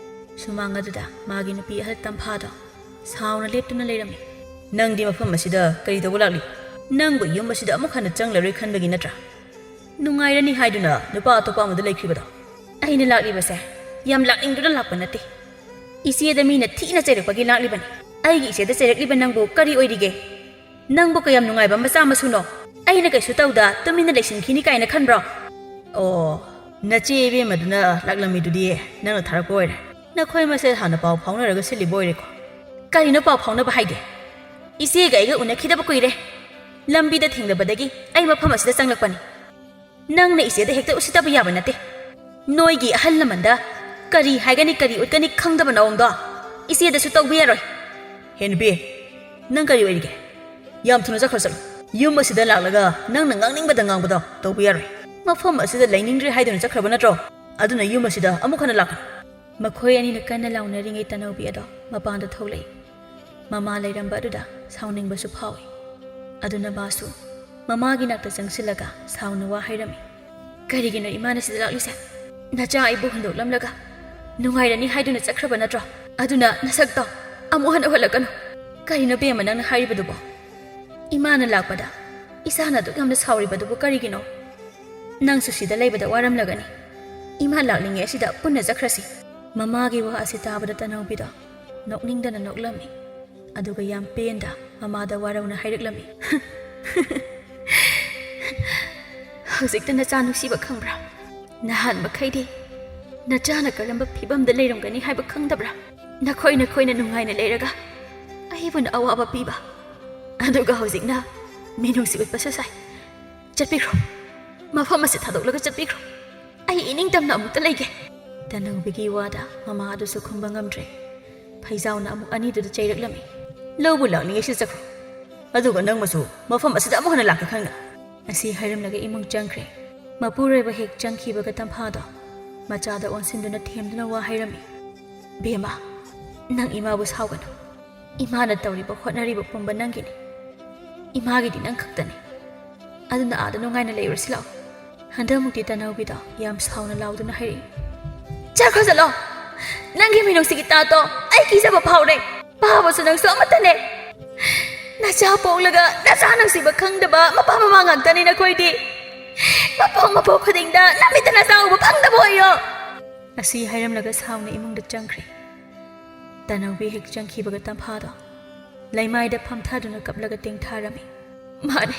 ꯁꯨꯃꯥꯡ ꯑꯗꯨꯗ ꯃꯥꯒꯤ ꯅꯨꯄꯤ ꯑꯍꯜ ꯇꯝꯐꯥꯗꯣ ꯁꯥꯎꯅ ꯂꯦꯞꯇꯨꯅ ꯂꯩꯔꯝꯃꯤ꯫ "ꯅꯪꯗꯤ ꯃꯐꯝ ꯑꯁꯤꯗ ꯀꯔꯤ ꯇꯧꯕ ꯂꯥꯛꯂꯤ? ꯅꯪꯕꯨ ꯌꯨꯝ ꯑꯁꯤꯗ ꯑꯃꯨꯛ ꯍꯟꯅ ꯆꯪꯂꯔꯣꯏ ꯈꯟꯕꯒꯤ ꯅꯠꯇ꯭ꯔꯥ? ꯅꯨꯡꯉꯥꯏꯔꯅꯤ ꯍꯥꯏꯗꯨꯅ ꯅꯨꯄꯥ ꯑꯇꯣꯞꯄ ꯑꯃꯗ ꯂꯩꯈ꯭ꯔꯤꯕꯗꯣ?" "ꯑꯩꯅ ꯂꯥꯛꯂꯤꯕꯁꯦ ꯌꯥꯝ ꯂꯥꯛꯅꯤꯡꯗꯨꯅ ꯂꯥꯛꯄ ꯅꯠꯇꯦ꯫ ꯏꯆꯦꯗ ꯃꯤꯅ ꯊꯤꯅ ꯆꯩꯔꯛꯄꯒꯤ ꯂꯥꯛꯂꯤꯕꯅꯤ꯫ ꯑꯩꯒꯤ ꯏꯆꯦꯗ ꯆꯩꯔꯛꯂꯤꯕ ꯅꯪꯕꯨ ꯀꯔꯤ ꯑꯣꯏꯔꯤꯒꯦ? ꯅꯪꯕꯨ ꯀꯌꯥꯝ ꯅꯨꯡꯉꯥꯏꯕ ꯃꯆꯥ ꯃꯁꯨꯅꯣ? ꯑꯩꯅ ꯀꯩꯁꯨ ꯇꯧꯗ ꯇꯨꯃꯤꯟꯅ ꯂꯩꯁꯤꯟꯈꯤꯅꯤ ꯀꯥꯏꯅ ꯈꯟꯕ꯭ꯔꯣ?" "ꯑꯣ, ꯅꯆꯦ ꯏꯕꯦꯝꯃꯗꯨꯅ ꯂꯥꯛꯂꯝꯃꯤꯗꯨꯗꯤ ꯅꯪꯅ ꯊꯥꯔꯛꯄ ꯑꯣꯏꯔꯦ꯫ ꯅꯈꯣꯏ ꯃꯁꯦꯜ ꯍꯥꯟꯅ ꯄꯥꯎ ꯐꯥꯎꯅꯔꯒ ꯁꯤꯜꯂꯤꯕ ꯑꯣꯏꯔꯦꯀꯣ?" "ꯀꯔꯤꯅꯣ ꯄꯥꯎ ꯐꯥꯎꯅꯕ ꯍꯥꯏꯗꯤ? ꯏꯆꯦꯒ ꯑꯩꯒ ꯎꯅꯈꯤꯗꯕ ꯀꯨꯏꯔꯦ꯫ ꯂꯝꯕꯤꯗ ꯊꯦꯡꯅꯕꯗꯒꯤ ꯑꯩ ꯃꯐꯝ ꯑꯁꯤꯗ ꯆꯪꯂꯛꯄꯅꯤ꯫ ꯅꯪꯅ ꯏꯆꯦꯗ ꯍꯦꯛꯇ ꯎꯁꯤꯠꯇꯕ ꯌꯥꯕ ꯅꯠꯇꯦ꯫ ꯅꯣꯏꯒꯤ ꯑꯍꯜ ꯂꯃꯟꯗ ꯀꯔꯤ ꯍꯥꯏꯒꯅꯤ, ꯀꯔꯤ ꯎꯠꯀꯅꯤ ꯈꯪꯗꯕ ꯅꯑꯣꯡꯗꯣ ꯏꯆꯦꯗꯁꯨ ꯇꯧꯕ ꯌꯥꯔꯣꯏ꯫" "ꯍꯦ ꯅꯨꯄꯤ, ꯅꯪ ꯀꯔꯤ ꯑꯣꯏꯔꯤꯒꯦ? ꯌꯥꯝ ꯊꯨꯅ ꯆꯠꯈ꯭ꯔꯣ ꯆꯠꯂꯣ꯫ ꯌꯨꯝ ꯑꯁꯤꯗ ꯂꯥꯛꯂꯒ ꯅꯪꯅ ꯉꯥꯡꯅꯤꯡꯕꯗ ꯉꯥꯡꯕꯗꯣ ꯇꯧꯕ ꯌꯥꯔꯣꯏ꯫ ꯃꯐꯝ ꯑꯁꯤꯗ ꯂꯩꯅꯤꯡꯗ꯭ꯔꯦ ꯍꯥꯏꯗꯨꯅ ꯆꯠꯈ꯭ꯔꯕ ꯅꯠꯇ꯭ꯔꯣ? ꯑꯗꯨꯅ ꯌꯨꯝ ꯑꯁꯤꯗ ꯑꯃꯨꯛ ꯍꯟꯅ ꯂꯥꯛꯀꯅꯨ꯫" ꯃꯈꯣꯏ ꯑꯅꯤꯅ ꯀꯟꯅ ꯂꯥꯎꯅꯔꯤꯉꯩ ꯇꯅꯧꯕꯤ ꯑꯗꯣ ꯃꯄꯥꯟꯗ ꯊꯣꯛꯂꯛꯏ꯫ ꯃꯃꯥ ꯂꯩꯔꯝꯕ ꯑꯗꯨꯗ ꯁꯥꯎꯅꯤꯡꯕꯁꯨ ꯐꯥꯎꯏ꯫ ꯑꯗꯨꯅ ꯃꯥꯁꯨ ꯃꯃꯥꯒꯤ ꯅꯥꯛꯇ ꯆꯪꯁꯤꯜꯂꯒ ꯁꯥꯎꯅ ꯋꯥ ꯍꯥꯏꯔꯝꯃꯤ꯫ "ꯀꯔꯤꯒꯤꯅꯣ ꯏꯃꯥꯅ ꯁꯤꯗ ꯂꯥꯛꯂꯤꯁꯦ? ꯅꯆꯥ ꯑꯩꯕꯨ ꯍꯨꯟꯗꯣꯛꯂꯝꯂꯒ ꯅꯨꯡꯉꯥꯏꯔꯅꯤ ꯍꯥꯏꯗꯨꯅ ꯆꯠꯈ꯭ꯔꯕ ꯅꯠꯇ꯭ꯔꯣ? ꯑꯗꯨꯅ ꯅꯁꯛꯇꯣ ꯑꯃꯨꯛ ꯍꯟꯅ ꯎꯍꯜꯂꯛꯀꯅꯨ꯫" "ꯀꯔꯤꯅꯣ ꯕꯦꯝꯃ ꯅꯪꯅ ꯍꯥꯏꯔꯤꯕꯗꯨꯕꯣ? ꯏꯃꯥꯅ ꯂꯥꯛꯄꯗ ꯏꯁꯥꯅ ꯑꯗꯨꯛ ꯌꯥꯝꯅ ꯁꯥꯎꯔꯤꯕꯗꯨꯕꯨ ꯀꯔꯤꯒꯤꯅꯣ? ꯅꯪꯁꯨ ꯁꯤꯗ ꯂꯩꯕꯗ ꯋꯥꯔꯝꯂꯒꯅꯤ꯫ ꯏꯃꯥ ꯂꯥꯛꯂꯤꯉꯩ ꯑꯁꯤꯗ ꯄꯨꯟꯅ ꯆꯠꯈ꯭ꯔꯁꯤ꯫ ꯃꯃꯥꯒꯤ ꯋꯥ ꯑꯁꯤ ꯇꯥꯕꯗ ꯇꯅꯧꯕꯤꯗꯣ ꯅꯣꯛꯅꯤꯡꯗꯅ ꯅꯣꯛꯂꯝꯃꯤ꯫ ꯑꯗꯨꯒ ꯌꯥꯝ ꯄꯦꯟꯗ ꯃꯃꯥꯗ ꯋꯥꯔꯧꯅ ꯍꯥꯏꯔꯛꯂꯝꯃꯤ꯫ "ꯍꯧꯖꯤꯛꯇ ꯅꯆꯥ ꯅꯨꯡꯁꯤꯕ ꯈꯪꯕ꯭ꯔꯥ? ꯅꯍꯥꯟ ꯃꯈꯩꯗꯤ ꯅꯆꯥꯅ ꯀꯔꯝꯕ ꯐꯤꯕꯝꯗ ꯂꯩꯔꯝꯒꯅꯤ ꯍꯥꯏꯕ ꯈꯪꯗꯕ꯭ꯔꯥ? ꯅꯈꯣꯏ ꯅꯈꯣꯏꯅ ꯅꯨꯡꯉꯥꯏꯅ ꯂꯩꯔꯒ ꯑꯩꯕꯨꯅ ꯑꯋꯥꯕ ꯄꯤꯕ꯫ ꯑꯗꯨꯒ ꯍꯧꯖꯤꯛꯅ ꯃꯤꯅꯨꯡꯁꯤ ꯎꯠꯄꯁꯨ ꯁꯥꯏ꯫ ꯆꯠꯄꯤꯈ꯭ꯔꯣ꯫ ꯃꯐꯝ ꯑꯁꯤ ꯊꯥꯗꯣꯛꯂꯒ ꯆꯠꯄꯤꯈ꯭ꯔꯣ꯫ ꯑꯩ ꯏꯅꯤꯡꯇꯝꯅ ꯑꯃꯨꯛꯇ ꯂꯩꯒꯦ꯫" ꯇꯅꯧꯕꯤꯒꯤ ꯋꯥꯗ ꯃꯃꯥ ꯑꯗꯨꯁꯨ ꯈꯨꯝꯕ ꯉꯝꯗ꯭ꯔꯦ꯫ ꯐꯩꯖꯥꯎꯅ ꯑꯃꯨꯛ ꯑꯅꯤꯗꯨꯗ ꯆꯩꯔꯛꯂꯝꯃꯤ꯫ "ꯂꯧꯕꯨ ꯂꯥꯛꯅꯤꯡꯉꯦ ꯁꯤ ꯆꯠꯈ꯭ꯔꯣ꯫ ꯑꯗꯨꯒ ꯅꯪ ꯃꯁꯨ ꯃꯐꯝ ꯑꯁꯤꯗ ꯑꯃꯨꯛ ꯍꯟꯅ ꯂꯥꯛꯀꯦ ꯈꯪꯅ꯫" ꯑꯁꯤ ꯍꯥꯏꯔꯝꯂꯒ ꯏꯃꯨꯡ ꯆꯪꯈ꯭ꯔꯦ꯫ ꯃꯄꯨꯔꯣꯏꯕ ꯍꯦꯛ ꯆꯪꯈꯤꯕꯒ ꯇꯝꯐꯥꯗꯣ ꯃꯆꯥꯗ ꯑꯣꯟꯁꯤꯟꯗꯨꯅ ꯊꯦꯝꯗꯨꯅ ꯋꯥ ꯍꯥꯏꯔꯝꯃꯤ꯫ "ꯕꯦꯝꯃ, ꯅꯪ ꯏꯃꯥꯕꯨ ꯁꯥꯎꯒꯅꯨ꯫ ꯏꯃꯥꯅ ꯇꯧꯔꯤꯕ ꯍꯣꯠꯅꯔꯤꯕ ꯄꯨꯝꯕ ꯅꯪꯒꯤꯅꯤ꯫ ꯏꯃꯥꯒꯤꯗꯤ ꯅꯪ ꯈꯛꯇꯅꯤ꯫ ꯑꯗꯨꯅ ꯑꯥꯗ ꯅꯨꯡꯉꯥꯏꯅ ꯂꯩꯔꯨꯔꯁꯤ ꯂꯥꯛꯑꯣ꯫" ꯍꯟꯗꯛꯃꯨꯛꯇꯤ ꯇꯅꯧꯕꯤꯗꯣ ꯌꯥꯝ ꯁꯥꯎꯅ ꯂꯥꯎꯗꯨꯅ ꯍꯥꯏꯔꯛꯏ꯫ "ꯆꯠꯈ꯭ꯔꯣ ꯆꯠꯂꯣ꯫ ꯅꯪꯒꯤ ꯃꯤꯅꯨꯡꯁꯤꯒꯤ ꯇꯥꯠꯇꯣ ꯑꯩ ꯀꯤꯖꯕ ꯐꯥꯎꯔꯦ꯫ ꯐꯥꯕꯁꯨ ꯅꯪꯁꯨ ꯑꯃꯠꯇꯅꯦ꯫ ꯅꯆꯥ ꯄꯣꯛꯂꯒ ꯅꯆꯥ ꯅꯨꯡꯁꯤꯕ ꯈꯪꯗꯕ ꯃꯄꯥ ꯃꯃꯥ ꯉꯥꯛꯇꯅꯤ ꯅꯈꯣꯏꯗꯤ꯫ ꯃꯄꯣꯛ ꯃꯄꯣꯛ ꯈꯨꯗꯤꯡꯗ ꯅꯃꯤꯠꯇ ꯅꯆꯥ ꯎꯕ ꯐꯪꯗꯕ ꯑꯣꯏꯌꯣ꯫" ꯑꯁꯤ ꯍꯥꯏꯔꯝꯂꯒ ꯁꯥꯎꯅ ꯏꯃꯨꯡꯗ ꯆꯪꯈ꯭ꯔꯦ꯫ ꯇꯅꯧꯕꯤ ꯍꯦꯛ ꯆꯪꯈꯤꯕꯒ ꯇꯝꯐꯥꯗꯣ ꯂꯩꯃꯥꯏꯗ ꯐꯝꯊꯗꯨꯅ ꯀꯞꯂꯒ ꯇꯦꯡꯊꯥꯔꯝꯃꯤ꯫ "ꯃꯥꯅꯦ,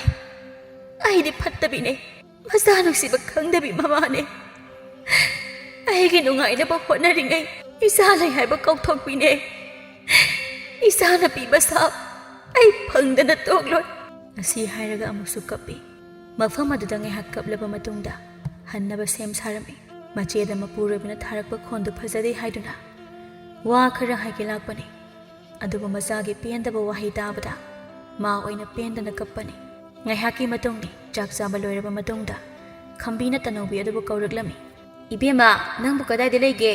ꯑꯩꯗꯤ ꯐꯠꯇꯕꯤꯅꯦ꯫ ꯃꯆꯥ ꯅꯨꯡꯁꯤꯕ ꯈꯪꯗꯕꯤ ꯃꯃꯥꯅꯦ꯫ ꯑꯩꯒꯤ ꯅꯨꯡꯉꯥꯏꯅꯕ ꯍꯣꯠꯅꯔꯤꯉꯩ ꯏꯆꯥ ꯂꯩ ꯍꯥꯏꯕ ꯀꯥꯎꯊꯣꯛꯄꯤꯅꯦ꯫ ꯏꯆꯥꯅ ꯄꯤꯕ ꯁꯥꯞ ꯑꯩ ꯐꯪꯗꯅ ꯇꯣꯛꯂꯣꯏ꯫" ꯑꯁꯤ ꯍꯥꯏꯔꯒ ꯑꯃꯨꯛꯁꯨ ꯀꯞꯄꯤ꯫ ꯃꯐꯝ ꯑꯗꯨꯗ ꯉꯥꯏꯍꯥꯛ ꯀꯞꯂꯕ ꯃꯇꯨꯡꯗ ꯍꯟꯅꯕ ꯁꯦꯝ ꯁꯥꯔꯝꯃꯤ꯫ ꯃꯆꯦꯗ ꯃꯄꯨꯔꯣꯏꯕꯅ ꯊꯥꯔꯛꯄ ꯈꯣꯟꯗꯨ ꯐꯖꯗꯦ ꯍꯥꯏꯗꯨꯅ ꯋꯥ ꯈꯔ ꯍꯥꯏꯒꯦ ꯂꯥꯛꯄꯅꯤ꯫ ꯑꯗꯨꯕꯨ ꯃꯆꯥꯒꯤ ꯄꯦꯟꯗꯕ ꯋꯥꯍꯩ ꯇꯥꯕꯗ ꯃꯥ ꯑꯣꯏꯅ ꯄꯦꯟꯗꯅ ꯀꯞꯄꯅꯤ꯫ ꯉꯥꯏꯍꯥꯛꯀꯤ ꯃꯇꯨꯡꯅꯤ꯫ ꯆꯥꯛ ꯆꯥꯕ ꯂꯣꯏꯔꯕ ꯃꯇꯨꯡꯗ ꯈꯝꯕꯤꯅ ꯇꯅꯧꯕꯤ ꯑꯗꯨꯕꯨ ꯀꯧꯔꯛꯂꯝꯃꯤ꯫ "ꯏꯕꯦꯝꯃ, ꯅꯪꯕꯨ ꯀꯗꯥꯏꯗ ꯂꯩꯒꯦ?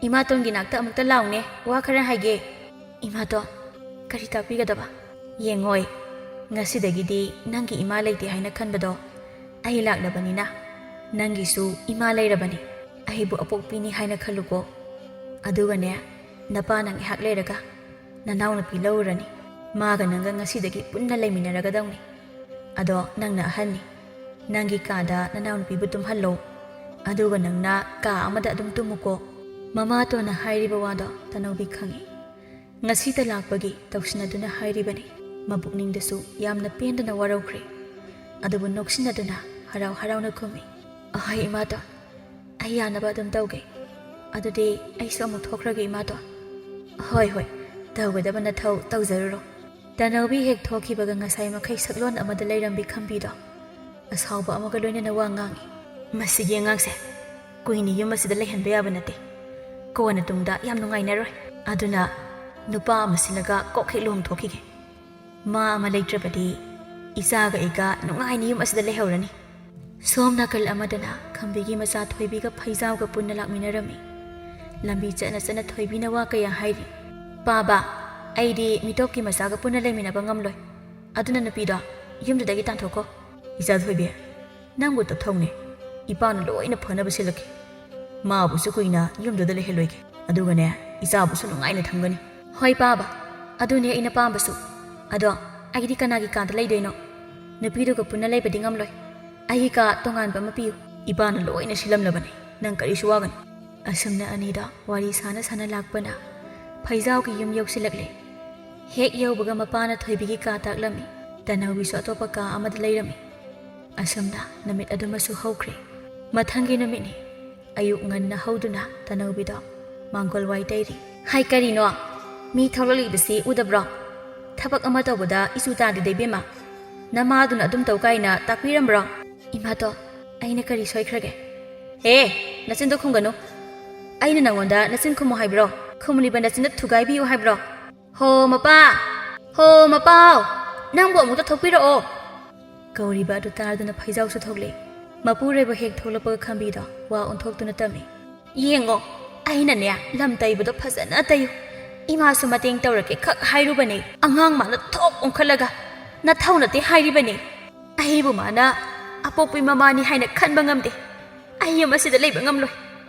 ꯏꯃꯥꯇꯣꯟꯒꯤ ꯅꯥꯛꯇ ꯑꯃꯨꯛꯇ ꯂꯥꯎꯅꯦ, ꯋꯥ ꯈꯔ ꯍꯥꯏꯒꯦ꯫" "ꯏꯃꯥꯇꯣꯟ, ꯀꯔꯤ ꯇꯥꯛꯄꯤꯒꯗꯕ?" "ꯌꯦꯡꯉꯣꯏ, ꯉꯁꯤꯗꯒꯤꯗꯤ ꯅꯪꯒꯤ ꯏꯃꯥ ꯂꯩꯇꯦ ꯍꯥꯏꯅ ꯈꯟꯕꯗꯣ ꯑꯩ ꯂꯥꯛꯂꯕꯅꯤꯅ ꯅꯪꯒꯤꯁꯨ ꯏꯃꯥ ꯂꯩꯔꯕꯅꯤ꯫ ꯑꯩꯕꯨ ꯑꯄꯣꯛꯄꯤꯅꯤ ꯍꯥꯏꯅ ꯈꯜꯂꯨꯀꯣ꯫ ꯑꯗꯨꯒꯅꯦ, ꯅꯄꯥꯅ ꯉꯥꯏꯍꯥꯛ ꯂꯩꯔꯒ ꯅꯅꯥꯎꯅꯨꯄꯤ ꯂꯧꯔꯨꯔꯅꯤ꯫ ꯃꯥꯒ ꯅꯪꯒ ꯉꯁꯤꯗꯒꯤ ꯄꯨꯟꯅ ꯂꯩꯃꯤꯟꯅꯔꯒꯗꯧꯅꯤ꯫ ꯑꯗꯣ ꯅꯪꯅ ꯑꯍꯟꯅꯤ꯫ ꯅꯪꯒꯤ ꯀꯥꯗ ꯅꯅꯥꯎꯅꯨꯄꯤꯕꯨ ꯇꯨꯝꯍꯜꯂꯣ꯫ ꯑꯗꯨꯒ ꯅꯪꯅ ꯀꯥ ꯑꯃꯗ ꯑꯗꯨꯝ ꯇꯨꯝꯃꯨꯀꯣ꯫" ꯃꯃꯥꯇꯣꯟꯅ ꯍꯥꯏꯔꯤꯕ ꯋꯥꯗꯣ ꯇꯅꯧꯕꯤ ꯈꯪꯏ꯫ ꯉꯁꯤꯇ ꯂꯥꯛꯄꯒꯤ ꯇꯧꯁꯤꯟꯅꯗꯨꯅ ꯍꯥꯏꯔꯤꯕꯅꯤ꯫ ꯃꯄꯨꯛꯅꯤꯡꯗꯁꯨ ꯌꯥꯝꯅ ꯄꯦꯟꯗꯅ ꯋꯥꯔꯧꯈ꯭ꯔꯦ꯫ ꯑꯗꯨꯕꯨ ꯅꯣꯛꯁꯤꯟꯅꯗꯨꯅ ꯍꯔꯥꯎ ꯍꯔꯥꯎꯅ ꯈꯨꯝꯃꯤ, "ꯑꯍꯣꯏ ꯏꯃꯥꯇꯣꯟ, ꯑꯩ ꯌꯥꯅꯕ ꯑꯗꯨꯝ ꯇꯧꯒꯦ꯫ ꯑꯗꯨꯗꯤ ꯑꯩꯁꯨ ꯑꯃꯨꯛ ꯊꯣꯛꯈ꯭ꯔꯒꯦ ꯏꯃꯥꯇꯣꯟ꯫" "ꯍꯣꯏ ꯍꯣꯏ, ꯇꯧꯒꯗꯕ ꯅꯊꯧ ꯇꯧꯖꯔꯨꯔꯣ꯫" ꯇꯅꯧꯕꯤ ꯍꯦꯛ ꯊꯣꯛꯈꯤꯕꯒ ꯉꯁꯥꯏ ꯃꯈꯩ ꯁꯛꯂꯣꯟ ꯑꯃꯗ ꯂꯩꯔꯝꯕꯤ ꯈꯝꯕꯤꯗꯣ ꯑꯁꯥꯎꯕ ꯑꯃꯒ ꯂꯣꯏꯅꯅ ꯋꯥ ꯉꯥꯡꯏ꯫ "ꯃꯁꯤꯒꯤ ꯑꯉꯥꯡꯁꯦ ꯀꯨꯏꯅ ꯌꯨꯝ ꯑꯁꯤꯗ ꯂꯩꯍꯟꯕ ꯌꯥꯕ ꯅꯠꯇꯦ꯫ ꯀꯣꯟꯅ ꯇꯨꯡꯗ ꯌꯥꯝ ꯅꯨꯡꯉꯥꯏꯅꯔꯣꯏ꯫ ꯑꯗꯨꯅ ꯅꯨꯄꯥ ꯑꯃ ꯁꯤꯜꯂꯒ ꯀꯣꯛ ꯍꯦꯛ ꯂꯨꯍꯣꯡꯊꯣꯛꯈꯤꯒꯦ꯫ ꯃꯥ ꯑꯃ ꯂꯩꯇ꯭ꯔꯕꯗꯤ ꯏꯆꯥꯒ ꯑꯩꯒ ꯅꯨꯡꯉꯥꯏꯅ ꯌꯨꯝ ꯑꯁꯤꯗ ꯂꯩꯍꯧꯔꯅꯤ꯫" ꯁꯣꯝ ꯅꯥꯀꯜ ꯑꯃꯗꯅ ꯈꯝꯕꯤꯒꯤ ꯃꯆꯥ ꯊꯣꯏꯕꯤꯒ ꯐꯩꯖꯥꯎꯒ ꯄꯨꯟꯅ ꯂꯥꯛꯃꯤꯟꯅꯔꯝꯃꯤ꯫ ꯂꯝꯕꯤ ꯆꯠꯅ ꯆꯠꯅ ꯊꯣꯏꯕꯤꯅ ꯋꯥ ꯀꯌꯥ ꯍꯥꯏꯔꯤ꯫ "ꯄꯥꯕ, ꯑꯩꯗꯤ ꯃꯤꯇꯣꯞꯀꯤ ꯃꯆꯥꯒ ꯄꯨꯟꯅ ꯂꯩꯃꯤꯟꯅꯕ ꯉꯝꯂꯣꯏ꯫ ꯑꯗꯨꯅ ꯅꯨꯄꯤꯗꯣ ꯌꯨꯝꯗꯨꯗꯒꯤ ꯇꯥꯟꯊꯣꯛꯈꯣ꯫" "ꯏꯆꯥ ꯊꯣꯏꯕꯤ, ꯅꯪꯕꯨ ꯇꯞꯊꯧꯅꯦ꯫ ꯏꯄꯥꯅ ꯂꯣꯏꯅ ꯐꯅꯕ ꯁꯤꯜꯂꯛꯀꯦ꯫ ꯃꯥꯕꯨꯁꯨ ꯀꯨꯏꯅ ꯌꯨꯝꯗꯨꯗ ꯂꯩꯍꯜꯂꯣꯏꯒꯦ꯫ ꯑꯗꯨꯒꯅꯦ, ꯏꯆꯥꯕꯨꯁꯨ ꯅꯨꯡꯉꯥꯏꯅ ꯊꯝꯒꯅꯤ꯫" "ꯍꯣꯏ ꯄꯥꯕ, ꯑꯗꯨꯅꯦ ꯑꯩꯅ ꯄꯥꯝꯕꯁꯨ꯫ ꯑꯗꯣ ꯑꯩꯗꯤ ꯀꯅꯥꯒꯤ ꯀꯥꯗ ꯂꯩꯗꯣꯏꯅꯣ? ꯅꯨꯄꯤꯗꯨꯒ ꯄꯨꯟꯅ ꯂꯩꯕꯗꯤ ꯉꯝꯂꯣꯏ꯫ ꯑꯩꯒꯤ ꯀꯥ ꯇꯣꯉꯥꯟꯕ ꯑꯃ ꯄꯤꯌꯨ꯫" "ꯏꯄꯥꯅ ꯂꯣꯏꯅ ꯁꯤꯜꯂꯝꯂꯕꯅꯤ, ꯅꯪ ꯀꯔꯤꯁꯨ ꯋꯥꯒꯅꯨ꯫" ꯑꯁꯨꯝꯅ ꯑꯅꯤꯗꯣ ꯋꯥꯔꯤ ꯁꯥꯅ ꯁꯥꯅ ꯂꯥꯛꯄꯅ ꯐꯩꯖꯥꯎꯒꯤ ꯌꯨꯝ ꯌꯧꯁꯤꯜꯂꯛꯂꯦ꯫ ꯍꯦꯛ ꯌꯧꯕꯒ ꯃꯄꯥꯅ ꯊꯣꯏꯕꯤꯒꯤ ꯀꯥ ꯇꯥꯛꯂꯝꯃꯤ꯫ ꯇꯅꯧꯕꯤꯁꯨ ꯑꯇꯣꯞꯄ ꯀꯥ ꯑꯃꯗ ꯂꯩꯔꯝꯃꯤ꯫ ꯑꯁꯨꯝꯅ ꯅꯨꯃꯤꯠ ꯑꯗꯨꯃꯁꯨ ꯍꯧꯈ꯭ꯔꯦ꯫ ꯃꯊꯪꯒꯤ ꯅꯨꯃꯤꯠꯅꯤ꯫ ꯑꯌꯨꯛ ꯉꯟꯅ ꯍꯧꯗꯨꯅ ꯇꯅꯧꯕꯤꯗꯣ ꯃꯥꯡꯒꯣꯜ ꯋꯥꯏ ꯇꯩꯔꯤ꯫ "ꯍꯥꯏ, ꯀꯔꯤꯅꯣ? ꯃꯤ ꯊꯣꯛꯂꯛꯂꯤꯕꯁꯤ ꯎꯗꯕ꯭ꯔꯣ? ꯊꯕꯛ ꯑꯃ ꯇꯧꯕꯗ ꯏꯆꯨ ꯇꯥꯗꯦꯗ ꯏꯕꯦꯝꯃ꯫ ꯅꯃꯥꯗꯨꯅ ꯑꯗꯨꯝ ꯇꯧ ꯀꯥꯏꯅ ꯇꯥꯛꯄꯤꯔꯝꯕ꯭ꯔꯣ?" "ꯏꯃꯥꯇꯣ, ꯑꯩꯅ ꯀꯔꯤ ꯁꯣꯏꯈ꯭ꯔꯒꯦ?" "ꯍꯦ, ꯅꯆꯤꯟꯗꯣ ꯈꯨꯝꯒꯅꯨ꯫ ꯑꯩꯅ ꯅꯉꯣꯟꯗ ꯅꯆꯤꯟ ꯈꯨꯝꯃꯨ ꯍꯥꯏꯕ꯭ꯔꯣ? ꯈꯨꯝꯂꯤꯕ ꯅꯆꯤꯟꯗꯣ ꯊꯨꯒꯥꯏꯕꯤꯌꯨ ꯍꯥꯏꯕ꯭ꯔꯣ? ꯍꯣ ꯃꯄꯥ! ꯍꯣ ꯃꯄꯥꯎ! ꯅꯪꯕꯨ ꯑꯃꯨꯛꯇ ꯊꯣꯛꯄꯤꯔꯛꯑꯣ!" ꯀꯧꯔꯤꯕ ꯑꯗꯨ ꯇꯥꯗꯨꯅ ꯐꯩꯖꯥꯎꯁꯨ ꯊꯣꯛꯂꯛꯏ꯫ ꯃꯄꯨꯔꯣꯏꯕ ꯍꯦꯛ ꯊꯣꯛꯂꯛꯄꯒ ꯈꯝꯕꯤꯗꯣ ꯋꯥ ꯑꯣꯟꯊꯣꯛꯇꯨꯅ ꯇꯝꯃꯤ꯫ "ꯌꯦꯡꯉꯣ, ꯑꯩꯅꯅꯦ ꯂꯝ ꯇꯩꯕꯗꯣ ꯐꯖꯅ ꯇꯩꯌꯨ꯫ ꯏꯃꯥꯁꯨ ꯃꯇꯦꯡ ꯇꯧꯔꯛꯀꯦ ꯈꯛ ꯍꯥꯏꯔꯨꯕꯅꯦ, ꯑꯉꯥꯡ ꯃꯥꯅ ꯊꯣꯛ ꯑꯣꯟꯈꯠꯂꯒ ꯅꯊꯧ ꯅꯠꯇꯦ ꯍꯥꯏꯔꯤꯕꯅꯦ꯫ ꯑꯩꯕꯨ ꯃꯥꯅ ꯑꯄꯣꯛꯄꯤ ꯃꯃꯥꯅꯤ ꯍꯥꯏꯅ ꯈꯟꯕ ꯉꯝꯗꯦ꯫ ꯑꯩ ꯌꯨꯝ ꯑꯁꯤꯗ ꯂꯩꯕ ꯉꯝꯂꯣꯏ꯫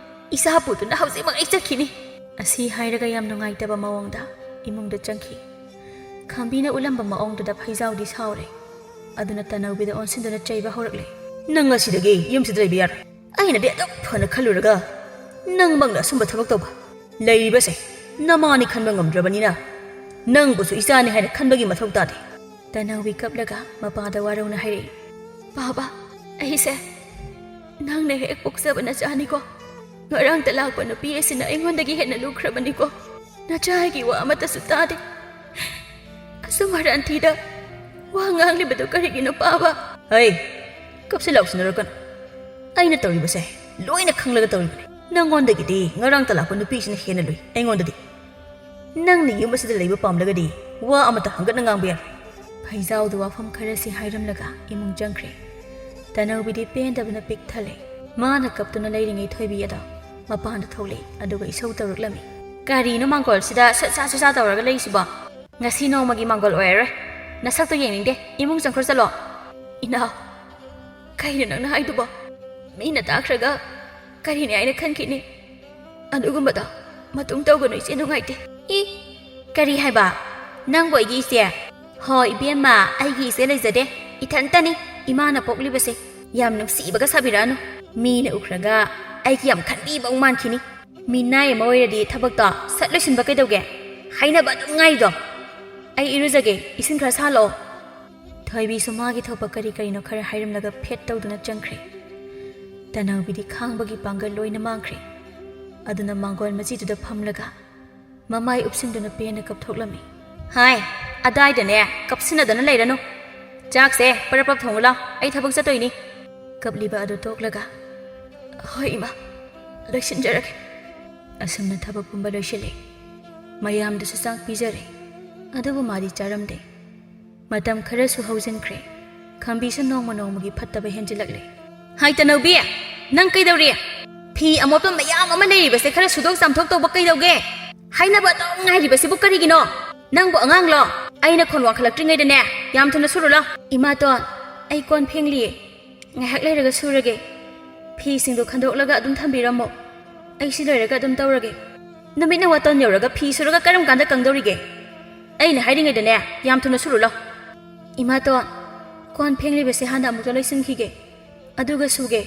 ꯏꯆꯥ ꯄꯨꯗꯨꯅ ꯍꯧꯖꯤꯛꯃꯛ ꯑꯩ ꯆꯠꯈꯤꯅꯤ꯫" ꯑꯁꯤ ꯍꯥꯏꯔꯒ ꯌꯥꯝ ꯅꯨꯡꯉꯥꯏꯇꯕ ꯃꯑꯣꯡꯗ ꯏꯃꯨꯡꯗ ꯆꯪꯈꯤ꯫ ꯈꯝꯕꯤꯅ ꯎꯠꯂꯝꯕ ꯃꯑꯣꯡꯗꯨꯗ ꯐꯩꯖꯥꯎꯗꯤ ꯁꯥꯎꯔꯦ꯫ ꯑꯗꯨꯅ ꯇꯅꯧꯕꯤꯗ ꯑꯣꯟꯁꯤꯟꯗꯨꯅ ꯆꯩꯕ ꯍꯧꯔꯛꯂꯦ꯫ "ꯅꯪ ꯉꯁꯤꯗꯒꯤ ꯌꯨꯝꯁꯤꯗ ꯂꯩꯕ ꯌꯥꯔꯣꯏ꯫ ꯑꯩꯅꯗꯤ ꯑꯗꯨꯛ ꯐꯅ ꯈꯜꯂꯨꯔꯒ ꯅꯪꯃꯛꯅ ꯑꯁꯨꯝꯕ ꯊꯕꯛ ꯇꯧꯕ꯫ ꯂꯩꯔꯤꯕꯁꯦ ꯅꯃꯥꯅꯤ ꯈꯟꯕ ꯉꯝꯗ꯭ꯔꯕꯅꯤꯅ ꯅꯪꯕꯨꯁꯨ ꯏꯆꯥꯅꯤ ꯍꯥꯏꯅ ꯈꯟꯕꯒꯤ ꯃꯊꯧ ꯇꯥꯗꯦ"꯫ ꯇꯅꯧꯕꯤ ꯀꯞꯂꯒ ꯃꯄꯥꯗ ꯋꯥꯔꯧꯅ ꯍꯥꯏꯔꯛꯏ꯫ "ꯄꯥꯕ, ꯑꯩꯁꯦ ꯅꯪꯅ ꯍꯦꯛ ꯄꯣꯛꯆꯕ ꯅꯆꯥꯅꯤꯀꯣ꯫ ꯉꯔꯥꯡꯇ ꯂꯥꯛꯄ ꯅꯨꯄꯤ ꯑꯁꯤꯅ ꯑꯩꯉꯣꯟꯗꯒꯤ ꯍꯦꯟꯅ ꯂꯨꯈ꯭ꯔꯕꯅꯤꯀꯣ꯫ ꯅꯆꯥꯒꯤ ꯋꯥ ꯑꯃꯠꯇꯁꯨ ꯇꯥꯗꯦ꯫ ꯑꯁꯨꯝ ꯍꯔꯥꯟꯊꯤꯗ ꯋꯥ ꯉꯥꯡꯂꯤꯕꯗꯨ ꯀꯔꯤꯒꯤꯅꯣ, ꯄꯥꯕ?" "ꯍꯩ, ꯀꯞꯁꯤ ꯂꯥꯎꯁꯤꯟꯅꯔꯛꯀꯅꯨ꯫ ꯑꯩꯅ ꯇꯧꯔꯤꯕꯁꯦ ꯂꯣꯏꯅ ꯈꯪꯂꯒ ꯇꯧꯔꯤꯕꯅꯤ꯫ ꯅꯪꯉꯣꯟꯗꯒꯤꯗꯤ ꯉꯔꯥꯡꯇ ꯂꯥꯛꯄ ꯅꯨꯄꯤꯁꯤꯅ ꯍꯦꯟꯅ ꯂꯨꯏ ꯑꯩꯉꯣꯟꯗꯗꯤ꯫ ꯅꯪꯅ ꯌꯨꯝ ꯑꯁꯤꯗ ꯂꯩꯕ ꯄꯥꯝꯂꯒꯗꯤ ꯋꯥ ꯑꯃꯇ ꯍꯪꯒꯠꯅ ꯉꯥꯡꯕ ꯌꯥꯔꯣꯏ"꯫ ꯐꯩꯖꯥꯎꯗ ꯋꯥꯐꯝ ꯈꯔꯁꯤ ꯍꯥꯏꯔꯝꯂꯒ ꯏꯃꯨꯡ ꯆꯪꯈ꯭ꯔꯦ꯫ ꯇꯅꯧꯕꯤꯗꯤ ꯄꯦꯟꯗꯕꯅ ꯄꯤꯛ ꯊꯜꯂꯦ꯫ ꯃꯥꯅ ꯀꯞꯇꯨꯅ ꯂꯩꯔꯤꯉꯩ ꯊꯣꯏꯕꯤ ꯑꯗꯣ ꯃꯄꯥꯟꯗ ꯊꯣꯛꯂꯛꯏ, ꯑꯗꯨꯒ ꯏꯁꯧ ꯇꯧꯔꯛꯂꯝꯃꯤ꯫ "ꯀꯔꯤꯅꯣ ꯃꯥꯡꯒꯣꯜꯁꯤꯗ ꯁꯠ ꯁꯥ ꯁꯠ ꯁꯥ ꯇꯧꯔꯒ ꯂꯩꯔꯤꯁꯤꯕꯣ? ꯉꯁꯤ ꯅꯣꯡꯃꯒꯤ ꯃꯥꯡꯒꯣꯜ ꯑꯣꯏꯔꯔꯣꯏ꯫ ꯅꯁꯛꯇꯣ ꯌꯦꯡꯅꯤꯡꯗꯦ꯫ ꯏꯃꯨꯡ ꯆꯪꯈ꯭ꯔꯣ ꯆꯠꯂꯣ"꯫ "ꯏꯅꯥꯎ, ꯀꯩꯅꯣ ꯅꯪꯅ ꯍꯥꯏꯗꯨꯕꯣ? ꯃꯤꯅ ꯇꯥꯈ꯭ꯔꯒ ꯀꯔꯤꯅꯤ ꯍꯥꯏꯅ ꯈꯟꯈꯤꯅꯤ? ꯑꯗꯨꯒꯨꯝꯕꯗꯣ ꯃꯇꯨꯡ ꯇꯧꯒꯅꯨ ꯏꯆꯦ, ꯅꯨꯡꯉꯥꯏꯇꯦ"꯫ "ꯏ, ꯀꯔꯤ ꯍꯥꯏꯕ? ꯅꯪꯕꯨ ꯑꯩꯒꯤ ꯏꯆꯦ? ꯍꯣ ꯏꯕꯦꯝꯃ, ꯑꯩꯒꯤ ꯏꯆꯦ ꯂꯩꯖꯗꯦ꯫ ꯏꯊꯟꯇꯅꯤ ꯏꯃꯥꯅ ꯄꯣꯛꯂꯤꯕꯁꯦ꯫ ꯌꯥꯝ ꯅꯨꯡꯁꯤꯕꯒ ꯁꯥꯕꯤꯔꯛꯑꯅꯨ꯫ ꯃꯤꯅ ꯎꯈ꯭ꯔꯒ ꯑꯩꯒꯤ ꯌꯥꯝ ꯈꯟꯕꯤꯕ ꯑꯃꯨꯛ ꯃꯥꯟꯈꯤꯅꯤ꯫ ꯃꯤꯅꯥꯏ ꯑꯃ ꯑꯣꯏꯔꯗꯤ ꯊꯕꯛꯇꯣ ꯁꯠ ꯂꯣꯏꯁꯤꯟꯕ ꯀꯩꯗꯧꯒꯦ? ꯍꯥꯏꯅꯕ ꯑꯗꯨꯝ ꯉꯥꯏꯗꯣ꯫ ꯑꯩ ꯏꯔꯨꯖꯒꯦ, ꯏꯁꯤꯡ ꯈꯔ ꯁꯥꯍꯜꯂꯛꯑꯣ"꯫ ꯊꯣꯏꯕꯤꯁꯨ ꯃꯥꯒꯤ ꯊꯣꯛꯄ ꯀꯔꯤ ꯀꯔꯤꯅꯣ ꯈꯔ ꯍꯥꯏꯔꯝꯂꯒ ꯐꯦꯠ ꯇꯧꯗꯨꯅ ꯆꯪꯈ꯭ꯔꯦ꯫ ꯇꯅꯧꯕꯤꯗꯤ ꯈꯥꯡꯕꯒꯤ ꯄꯥꯡꯒꯜ ꯂꯣꯏꯅ ꯃꯥꯡꯈ꯭ꯔꯦ꯫ ꯑꯗꯨꯅ ꯃꯥꯡꯒꯣꯜ ꯃꯆꯤꯗꯨꯗ ꯐꯝꯂꯒ ꯃꯃꯥꯏ ꯎꯞꯁꯤꯟꯗꯨꯅ ꯄꯦꯟꯅ ꯀꯞꯊꯣꯛꯂꯝꯃꯤ꯫ "ꯍꯥꯏ, ꯑꯗꯥꯏꯗꯅꯦ ꯀꯞꯁꯤꯟꯅꯗꯅ ꯂꯩꯔꯅꯨ꯫ ꯆꯥꯛꯁꯦ ꯄꯔꯞ ꯄꯔꯞ ꯊꯣꯡꯉꯨ ꯂꯥꯎ, ꯑꯩ ꯊꯕꯛ ꯆꯠꯇꯣꯏꯅꯤ"꯫ ꯀꯞꯂꯤꯕ ꯑꯗꯨ ꯇꯣꯛꯂꯒ, "ꯍꯣꯏ ꯏꯃꯥ, ꯂꯣꯏꯁꯤꯟꯖꯔꯒꯦ"꯫ ꯑꯁꯨꯝꯅ ꯊꯕꯛ ꯄꯨꯝꯕ ꯂꯣꯏꯁꯤꯜꯂꯦ꯫ ꯃꯌꯥꯝꯗꯁꯨ ꯆꯥꯛ ꯄꯤꯖꯔꯦ꯫ ꯑꯗꯨꯕꯨ ꯃꯥꯗꯤ ꯆꯥꯔꯝꯗꯦ꯫ ꯃꯇꯝ ꯈꯔꯁꯨ ꯍꯧꯖꯤꯟꯈ꯭ꯔꯦ꯫ ꯈꯝꯕꯤꯁꯨ ꯅꯣꯡꯃ ꯅꯣꯡꯃꯒꯤ ꯐꯠꯇꯕ ꯍꯦꯟꯖꯤꯜꯂꯛꯂꯦ꯫ "ꯍꯥꯏ ꯇꯅꯧꯕꯤ, ꯅꯪ ꯀꯩꯗꯧꯔꯤ? ꯐꯤ ꯑꯃꯣꯠꯄ ꯃꯌꯥꯝ ꯑꯃ ꯂꯩꯔꯤꯕꯁꯦ ꯈꯔ ꯁꯨꯗꯣꯛ ꯆꯥꯝꯊꯣꯛ ꯇꯧꯕ ꯀꯩꯗꯧꯒꯦ? ꯍꯥꯏꯅꯕ ꯑꯗꯨꯝ ꯉꯥꯏꯔꯤꯕꯁꯤꯕꯨ ꯀꯔꯤꯒꯤꯅꯣ? ꯅꯪꯕꯨ ꯑꯉꯥꯡꯂꯣ? ꯑꯩꯅ ꯈꯣꯟ ꯋꯥꯡꯈꯠꯂꯛꯇ꯭ꯔꯤꯉꯩꯗꯅꯦ ꯌꯥꯝ ꯊꯨꯅ ꯁꯨꯔꯨ ꯂꯥꯎ"꯫ "ꯏꯃꯥꯇꯣꯟ, ꯑꯩ ꯀꯣꯟ ꯐꯦꯡꯂꯤꯌꯦ꯫ ꯉꯥꯏꯍꯥꯛ ꯂꯩꯔꯒ ꯁꯨꯔꯒꯦ꯫ ꯐꯤꯁꯤꯡꯗꯣ ꯈꯟꯗꯣꯛꯂꯒ ꯑꯗꯨꯝ ꯊꯝꯕꯤꯔꯝꯃꯣ꯫ ꯑꯩ ꯁꯤ ꯂꯣꯏꯔꯒ ꯑꯗꯨꯝ ꯇꯧꯔꯒꯦ"꯫ "ꯅꯨꯃꯤꯠ ꯅꯋꯥꯇꯣꯟ ꯌꯧꯔꯒ ꯐꯤ ꯁꯨꯔꯒ ꯀꯔꯝ ꯀꯥꯟꯗ ꯀꯪꯗꯧꯔꯤꯒꯦ? ꯑꯩꯅ ꯍꯥꯏꯔꯤꯉꯩꯗꯅꯦ ꯌꯥꯝ ꯊꯨꯅ ꯁꯨꯔꯨ ꯂꯥꯎ"꯫ "ꯏꯃꯥꯇꯣꯟ, ꯀꯣꯟ ꯐꯦꯡꯂꯤꯕꯁꯦ ꯍꯥꯟꯅ ꯑꯃꯨꯛꯇ ꯂꯣꯏꯁꯤꯟꯈꯤꯒꯦ, ꯑꯗꯨꯒ ꯁꯨꯒꯦ꯫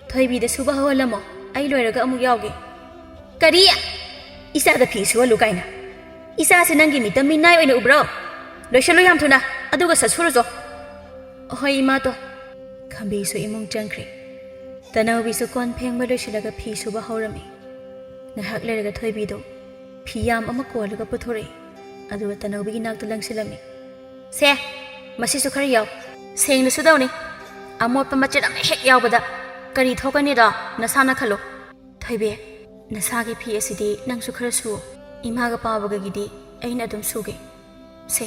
ꯊꯣꯏꯕꯤꯗ ꯁꯨꯕ ꯍꯧꯍꯜꯂꯝꯃꯣ, ꯑꯩ ꯂꯣꯏꯔꯒ ꯑꯃꯨꯛ ꯌꯥꯎꯒꯦ꯫ ꯀꯔꯤ? ꯏꯆꯥꯗ ꯐꯤ ꯁꯨꯍꯜꯂꯨ ꯀꯥꯏꯅ? ꯏꯆꯥꯁꯦ ꯅꯪꯒꯤ ꯃꯤꯠꯇ ꯃꯤꯅꯥꯏ ꯑꯣꯏꯅ ꯎꯕ꯭ꯔꯣ? ꯂꯣꯏꯁꯜꯂꯨ ꯌꯥꯝ ꯊꯨꯅ, ꯑꯗꯨꯒ ꯁꯠ ꯁꯨꯔꯨꯆꯣ꯫ ꯍꯣꯏ ꯏꯃꯥꯇꯣꯟ꯫ ꯈꯝꯕꯤꯁꯨ ꯏꯃꯨꯡ ꯆꯪꯈ꯭ꯔꯦ꯫ ꯇꯅꯧꯕꯤꯁꯨ ꯀꯣꯟ ꯐꯦꯡꯕ ꯂꯣꯏꯁꯤꯜꯂꯒ ꯐꯤ ꯁꯨꯕ ꯍꯧꯔꯝꯃꯤ꯫ ꯉꯥꯏꯍꯥꯛ ꯂꯩꯔꯒ ꯊꯣꯏꯕꯤꯗꯣ ꯐꯤ ꯌꯥꯝ ꯑꯃ ꯀꯣꯜꯂꯒ ꯄꯨꯊꯣꯔꯛꯏ, ꯑꯗꯨꯒ ꯇꯅꯧꯕꯤꯒꯤ ꯅꯥꯛꯇ ꯂꯪꯁꯤꯜꯂꯝꯃꯤ꯫ "ꯁꯦ, ꯃꯁꯤꯁꯨ ꯈꯔ ꯌꯥꯎ꯫ ꯁꯦꯡꯅ ꯁꯨꯗꯧꯅꯤ꯫ ꯑꯃꯣꯠꯄ ꯃꯆꯦꯠ ꯑꯃ ꯍꯦꯛ ꯌꯥꯎꯕꯗ ꯀꯔꯤ ꯊꯣꯛꯀꯅꯤꯗꯣ ꯅꯁꯥꯅ ꯈꯜꯂꯣ꯫ ꯊꯣꯏꯕꯤ, ꯅꯁꯥꯒꯤ ꯐꯤ ꯑꯁꯤꯗꯤ ꯅꯪꯁꯨ ꯈꯔ ꯁꯨ꯫ ꯏꯃꯥꯒ ꯄꯥꯕꯒꯒꯤꯗꯤ ꯑꯩꯅ ꯑꯗꯨꯝ ꯁꯨꯒꯦ꯫ ꯁꯦ,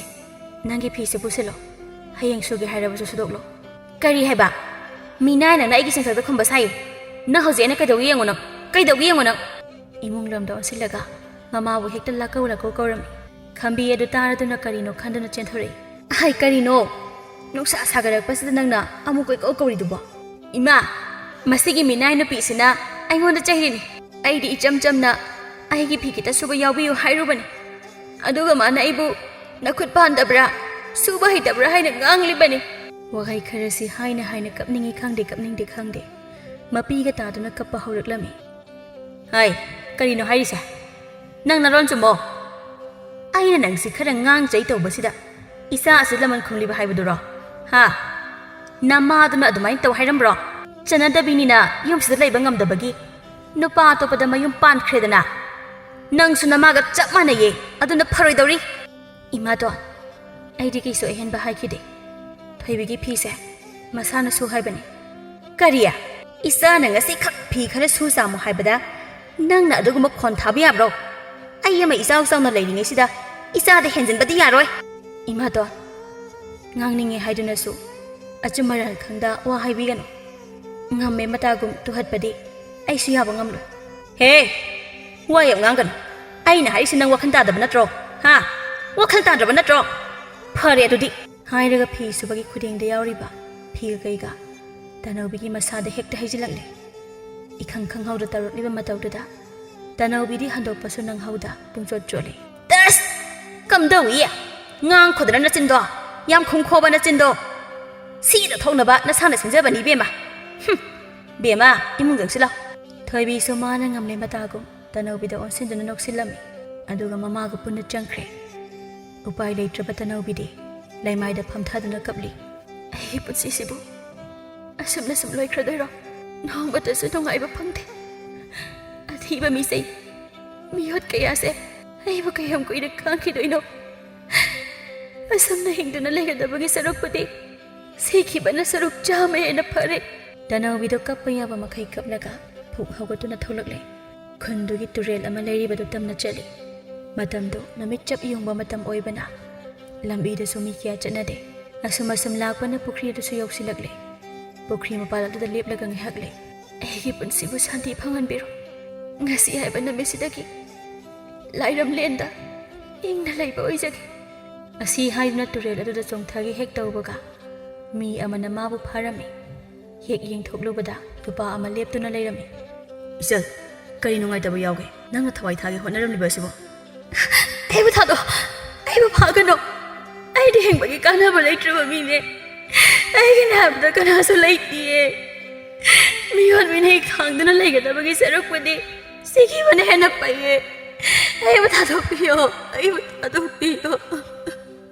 ꯅꯪꯒꯤ ꯐꯤꯁꯦ ꯄꯨꯁꯤꯜꯂꯣ꯫ ꯍꯌꯦꯡ ꯁꯨꯒꯦ ꯍꯥꯏꯔꯕꯁꯨ ꯁꯨꯗꯣꯛꯂꯣ꯫" "ꯀꯔꯤ ꯍꯥꯏꯕ? ꯃꯤꯅꯥꯏꯅ ꯅꯪ ꯑꯩꯒꯤ ꯆꯤꯟꯊꯛꯇ ꯈꯨꯝꯕ ꯁꯥꯏ꯫ ꯅꯪ ꯍꯧꯖꯤꯛ ꯑꯩꯅ ꯀꯩꯗꯧꯒꯦ ꯌꯦꯡꯉꯨ ꯅꯪ, ꯀꯩꯗꯧꯒꯦ ꯌꯦꯡꯉꯨ ꯅꯪ!" ꯏꯃꯨꯡ ꯂꯣꯝꯗ ꯑꯣꯟꯁꯤꯜꯂꯒ ꯃꯃꯥꯕꯨ ꯍꯦꯛꯇ ꯂꯥꯛꯀꯧ ꯂꯥꯛꯀꯧ ꯀꯧꯔꯝꯃꯤ꯫ ꯈꯝꯕꯤ ꯑꯗꯨ ꯇꯥꯔꯗꯨꯅ ꯀꯔꯤꯅꯣ ꯈꯟꯗꯨꯅ ꯆꯦꯟꯊꯣꯔꯛꯏ꯫ "ꯍꯥꯏ, ꯀꯔꯤꯅꯣ? ꯅꯨꯡꯁꯥ ꯁꯥꯒꯠꯂꯛꯄꯁꯤꯗ ꯅꯪꯅ ꯑꯃꯨꯛ ꯀꯣꯏꯀꯧ ꯀꯧꯔꯤꯗꯨꯕꯣ?" "ꯏꯃꯥ, ꯃꯁꯤꯒꯤ ꯃꯤꯅꯥꯏ ꯅꯨꯄꯤꯁꯤꯅ ꯑꯩꯉꯣꯟꯗ ꯆꯩꯔꯤꯅꯤ꯫ ꯑꯩꯗꯤ ꯏꯆꯝ ꯆꯝꯅ ꯑꯩꯒꯤ ꯐꯤ ꯈꯤꯇ ꯁꯨꯕ ꯌꯥꯎꯕꯤꯌꯨ ꯍꯥꯏꯔꯨꯕꯅꯤ꯫ ꯑꯗꯨꯒ ꯃꯥꯅ ꯑꯩꯕꯨ ꯅꯈꯨꯠ ꯄꯥꯟꯗꯕ꯭ꯔꯥ, ꯁꯨꯕ ꯍꯩꯇꯕ꯭ꯔꯥ ꯍꯥꯏꯅ ꯉꯥꯡꯂꯤꯕꯅꯤ꯫" ꯋꯥꯍꯩ ꯈꯔꯁꯤ ꯍꯥꯏꯅ ꯍꯥꯏꯅ ꯀꯞꯅꯤꯡꯏ ꯈꯪꯗꯦ, ꯀꯞꯅꯤꯡꯗꯦ ꯈꯪꯗꯦ, ꯃꯄꯤꯒ ꯇꯥꯗꯨꯅ ꯀꯞꯄ ꯍꯧꯔꯛꯂꯝꯃꯤ꯫ "ꯍꯥꯏ, ꯀꯔꯤꯅꯣ ꯍꯥꯏꯔꯤꯁꯦ? ꯅꯪ ꯅꯔꯣꯟ ꯆꯨꯝꯃꯣ꯫ ꯑꯩꯅ ꯅꯪꯁꯤ ꯈꯔ ꯉꯥꯡ ꯆꯩ ꯇꯧꯕꯁꯤꯗ ꯏꯆꯥ ꯑꯁꯤ ꯂꯃꯟ ꯈꯨꯝꯂꯤꯕ ꯍꯥꯏꯕꯗꯨꯔꯣ? ꯍꯥ? ꯅꯃꯥꯗꯨꯅ ꯑꯗꯨꯃꯥꯏꯅ ꯇꯧ ꯍꯥꯏꯔꯝꯕ꯭ꯔꯣ? ꯆꯠꯅꯗꯕꯤꯅꯤꯅ ꯌꯨꯝꯁꯤꯗ ꯂꯩꯕ ꯉꯝꯗꯕꯒꯤ ꯅꯨꯄꯥ ꯑꯇꯣꯞꯄꯗ ꯃꯌꯨꯝ ꯄꯥꯟꯈ꯭ꯔꯦꯗꯅ꯫ ꯅꯪꯁꯨ ꯅꯃꯥꯒ ꯆꯞ ꯃꯥꯟꯅꯩꯌꯦ, ꯑꯗꯨꯅ ꯐꯔꯣꯏꯗꯧꯔꯤ꯫" "ꯏꯃꯥꯇꯣꯟ, ꯑꯩꯗꯤ ꯀꯩꯁꯨ ꯑꯍꯦꯟꯕ ꯍꯥꯏꯈꯤꯗꯦ꯫ ꯊꯣꯏꯕꯤꯒꯤ ꯐꯤꯁꯦ ꯃꯁꯥꯅ ꯁꯨ ꯍꯥꯏꯕꯅꯤ꯫" "ꯀꯔꯤ? ꯏꯆꯥꯅ ꯉꯁꯤꯈꯛ ꯐꯤ ꯈꯔ ꯁꯨ ꯆꯥꯝꯃꯨ ꯍꯥꯏꯕꯗ ꯅꯪꯅ ꯑꯗꯨꯒꯨꯝꯕ ꯈꯣꯟ ꯊꯥꯕ ꯌꯥꯕ꯭ꯔꯣ? ꯑꯩ ꯑꯃ ꯏꯆꯥꯎ ꯆꯥꯎꯅ ꯂꯩꯔꯤꯉꯩꯁꯤꯗ ꯏꯆꯥꯗ ꯍꯦꯟꯖꯤꯟꯕꯗꯤ ꯌꯥꯔꯣꯏ꯫" "ꯏꯃꯥꯇꯣꯟ, ꯉꯥꯡꯅꯤꯡꯉꯦ ꯍꯥꯏꯗꯨꯅꯁꯨ ꯑꯆꯨꯝ ꯑꯔꯥꯟ ꯈꯪꯗ ꯋꯥ ꯍꯥꯏꯕꯤꯒꯅꯨ꯫ ꯉꯝꯃꯦ ꯃꯇꯥꯒꯨꯝ ꯇꯨꯍꯠꯄꯗꯤ ꯑꯩꯁꯨ ꯌꯥꯕ ꯉꯝꯂꯣꯏ꯫" "ꯍꯦ, ꯋꯥ ꯌꯥꯝ ꯉꯥꯡꯒꯅꯨ꯫ ꯑꯩꯅ ꯍꯥꯏꯔꯤꯁꯤ ꯅꯪ ꯋꯥꯈꯜ ꯇꯥꯗꯕ ꯅꯠꯇ꯭ꯔꯣ? ꯍꯥ? ꯋꯥꯈꯜ ꯇꯥꯗ꯭ꯔꯕ ꯅꯠꯇ꯭ꯔꯣ? ꯐꯔꯦ ꯑꯗꯨꯗꯤ꯫" ꯍꯥꯏꯔꯒ ꯐꯤ ꯁꯨꯕꯒꯤ ꯈꯨꯗꯦꯡꯗ ꯌꯥꯎꯔꯤꯕ ꯐꯤꯒ ꯀꯩꯒ ꯇꯅꯧꯕꯤꯒꯤ ꯃꯁꯥꯗ ꯍꯦꯛꯇ ꯍꯩꯖꯤꯜꯂꯛꯂꯦ꯫ ꯏꯈꯪ ꯈꯪꯍꯧꯗ ꯇꯧꯔꯛꯂꯤꯕ ꯃꯇꯧꯗꯨꯗ ꯇꯅꯧꯕꯤꯗꯤ ꯍꯟꯗꯣꯛꯄꯁꯨ ꯅꯪꯍꯧꯗ ꯄꯨꯡꯆꯣꯠ ꯆꯣꯠꯂꯤ꯫ "ꯇꯁ! ꯀꯝꯗꯧꯏ? ꯉꯥꯡꯈꯣꯗꯅ ꯅꯆꯤꯟꯗꯣ! ꯌꯥꯝ ꯈꯨꯝꯈꯣꯕ ꯅꯆꯤꯟꯗꯣ! ꯁꯤꯗ ꯊꯣꯛꯅꯕ ꯅꯁꯥꯅ ꯁꯤꯟꯖꯕꯅꯤ, ꯏꯕꯦꯝꯃ꯫ ꯍꯨꯝ, ꯏꯕꯦꯝꯃ, ꯏꯃꯨꯡ ꯆꯪꯁꯤꯜꯂꯣ꯫ ꯊꯣꯏꯕꯤꯁꯨ ꯃꯥꯅ ꯉꯝꯂꯦ ꯃꯇꯥꯒꯨꯝ ꯇꯅꯧꯕꯤꯗ ꯑꯣꯟꯁꯤꯟꯗꯨꯅ ꯅꯣꯛꯁꯤꯜꯂꯝꯃꯤ꯫ ꯑꯗꯨꯒ ꯃꯃꯥꯒ ꯄꯨꯟꯅ ꯆꯪꯈ꯭ꯔꯦ꯫ ꯎꯄꯥꯏ ꯂꯩꯇ꯭ꯔꯕ ꯇꯅꯧꯕꯤꯗꯤ ꯂꯩꯃꯥꯏꯗ ꯐꯝꯊꯗꯨꯅ ꯀꯞꯂꯤ꯫ ꯑꯩꯒꯤ ꯄꯨꯟꯁꯤꯁꯤꯕꯨ ꯑꯁꯨꯝꯅ ꯁꯨꯝ ꯂꯣꯏꯈ꯭ꯔꯗꯣꯏꯔꯣ? ꯅꯣꯡꯃꯇꯁꯨ ꯅꯨꯡꯉꯥꯏꯕ ꯐꯪꯗꯦ꯫ ꯑꯊꯤꯕ ꯃꯤꯁꯦ, ꯃꯤꯑꯣꯠ ꯀꯌꯥꯁꯦ ꯑꯩꯕꯨ ꯀꯌꯥꯝ ꯀꯨꯏꯅ ꯈꯥꯡꯈꯤꯗꯣꯏꯅꯣ? ꯑꯁꯨꯝꯅ ꯍꯤꯡꯗꯨꯅ ꯂꯩꯒꯗꯕꯒꯤ ꯁꯔꯨꯛꯄꯨꯗꯤ ꯁꯤꯈꯤꯕꯅ ꯁꯔꯨꯛ ꯆꯥꯝꯃ ꯍꯦꯟꯅ ꯐꯔꯦ꯫ ꯇꯅꯧꯕꯤꯗꯣ ꯀꯞꯄ ꯌꯥꯕ ꯃꯈꯩ ꯀꯞꯂꯒ ꯐꯨꯛ ꯍꯧꯒꯠꯇꯨꯅ ꯊꯣꯛꯂꯛꯂꯦ꯫ ꯈꯨꯟꯗꯨꯒꯤ ꯇꯨꯔꯦꯜ ꯑꯃ ꯂꯩꯔꯤꯕꯗꯨ ꯇꯝꯅ ꯆꯠꯂꯤ꯫ ꯃꯇꯝꯗꯨ ꯅꯨꯃꯤꯠ ꯆꯞ ꯌꯨꯡꯕ ꯃꯇꯝ ꯑꯣꯏꯕꯅ ꯂꯝꯕꯤꯗꯁꯨ ꯃꯤ ꯀꯌꯥ ꯆꯠꯅꯗꯦ꯫ ꯑꯁꯨꯝ ꯑꯁꯨꯝ ꯂꯥꯛꯄꯅ ꯄꯨꯈ꯭ꯔꯤ ꯑꯗꯨꯁꯨ ꯌꯧꯁꯤꯜꯂꯛꯂꯦ꯫ ꯄꯨꯈ꯭ꯔꯤ ꯃꯄꯥꯜ ꯑꯗꯨꯗ ꯂꯦꯞꯂꯒ ꯉꯥꯏꯍꯥꯛ ꯂꯩ꯫ ꯑꯩꯒꯤ ꯄꯨꯟꯁꯤꯕꯨ ꯁꯥꯟꯇꯤ ꯐꯪꯍꯟꯕꯤꯔꯣ꯫ ꯉꯁꯤ ꯍꯥꯏꯕ ꯅꯨꯃꯤꯠꯁꯤꯗꯒꯤ ꯂꯥꯏꯔꯝꯂꯦꯟꯗ ꯏꯪꯅ ꯂꯩꯕ ꯑꯣꯏꯖꯒꯦ꯫ ꯑꯁꯤ ꯍꯥꯏꯗꯨꯅ ꯇꯨꯔꯦꯜ ꯑꯗꯨꯗ ꯆꯣꯡꯊꯒꯦ ꯍꯦꯛ ꯇꯧꯕꯒ ꯃꯤ ꯑꯃꯅ ꯃꯥꯕꯨ ꯐꯥꯔꯝꯃꯤ꯫ ꯍꯦꯛ ꯌꯦꯡꯊꯣꯛꯂꯨꯕꯗ ꯅꯨꯄꯥ ꯑꯃ ꯂꯦꯞꯇꯨꯅ ꯂꯩꯔꯝꯃꯤ꯫ "ꯏꯆꯜ, ꯀꯔꯤ ꯅꯨꯡꯉꯥꯏꯇꯕ ꯌꯥꯎꯒꯦ? ꯅꯪꯅ ꯊꯋꯥꯏ ꯊꯥꯒꯦ ꯍꯣꯠꯅꯔꯝꯂꯤꯕ ꯑꯁꯤꯕꯨ?" "ꯑꯩꯕꯨ ꯊꯥꯗꯣꯛ, ꯑꯩꯕꯨ ꯐꯥꯒꯅꯨ꯫ ꯑꯩꯗꯤ ꯍꯤꯡꯕꯒꯤ ꯀꯥꯟꯅꯕ ꯂꯩꯇ꯭ꯔꯕ ꯃꯤꯅꯦ꯫ ꯑꯩꯒꯤꯅꯦ ꯍꯥꯏꯕꯗ ꯀꯅꯥꯁꯨ ꯂꯩꯇꯤꯌꯦ꯫ ꯃꯤꯑꯣꯠ ꯃꯤꯅꯩ ꯈꯥꯡꯗꯨꯅ ꯂꯩꯒꯗꯕꯒꯤ ꯁꯔꯨꯛꯄꯨꯗꯤ ꯁꯤꯈꯤꯕꯅ ꯍꯦꯟꯅ ꯐꯩꯌꯦ꯫ ꯑꯩꯕꯨ ꯊꯥꯗꯣꯛꯄꯤꯌꯣ, ꯑꯩꯕꯨ ꯊꯥꯗꯣꯛꯄꯤꯌꯣ꯫"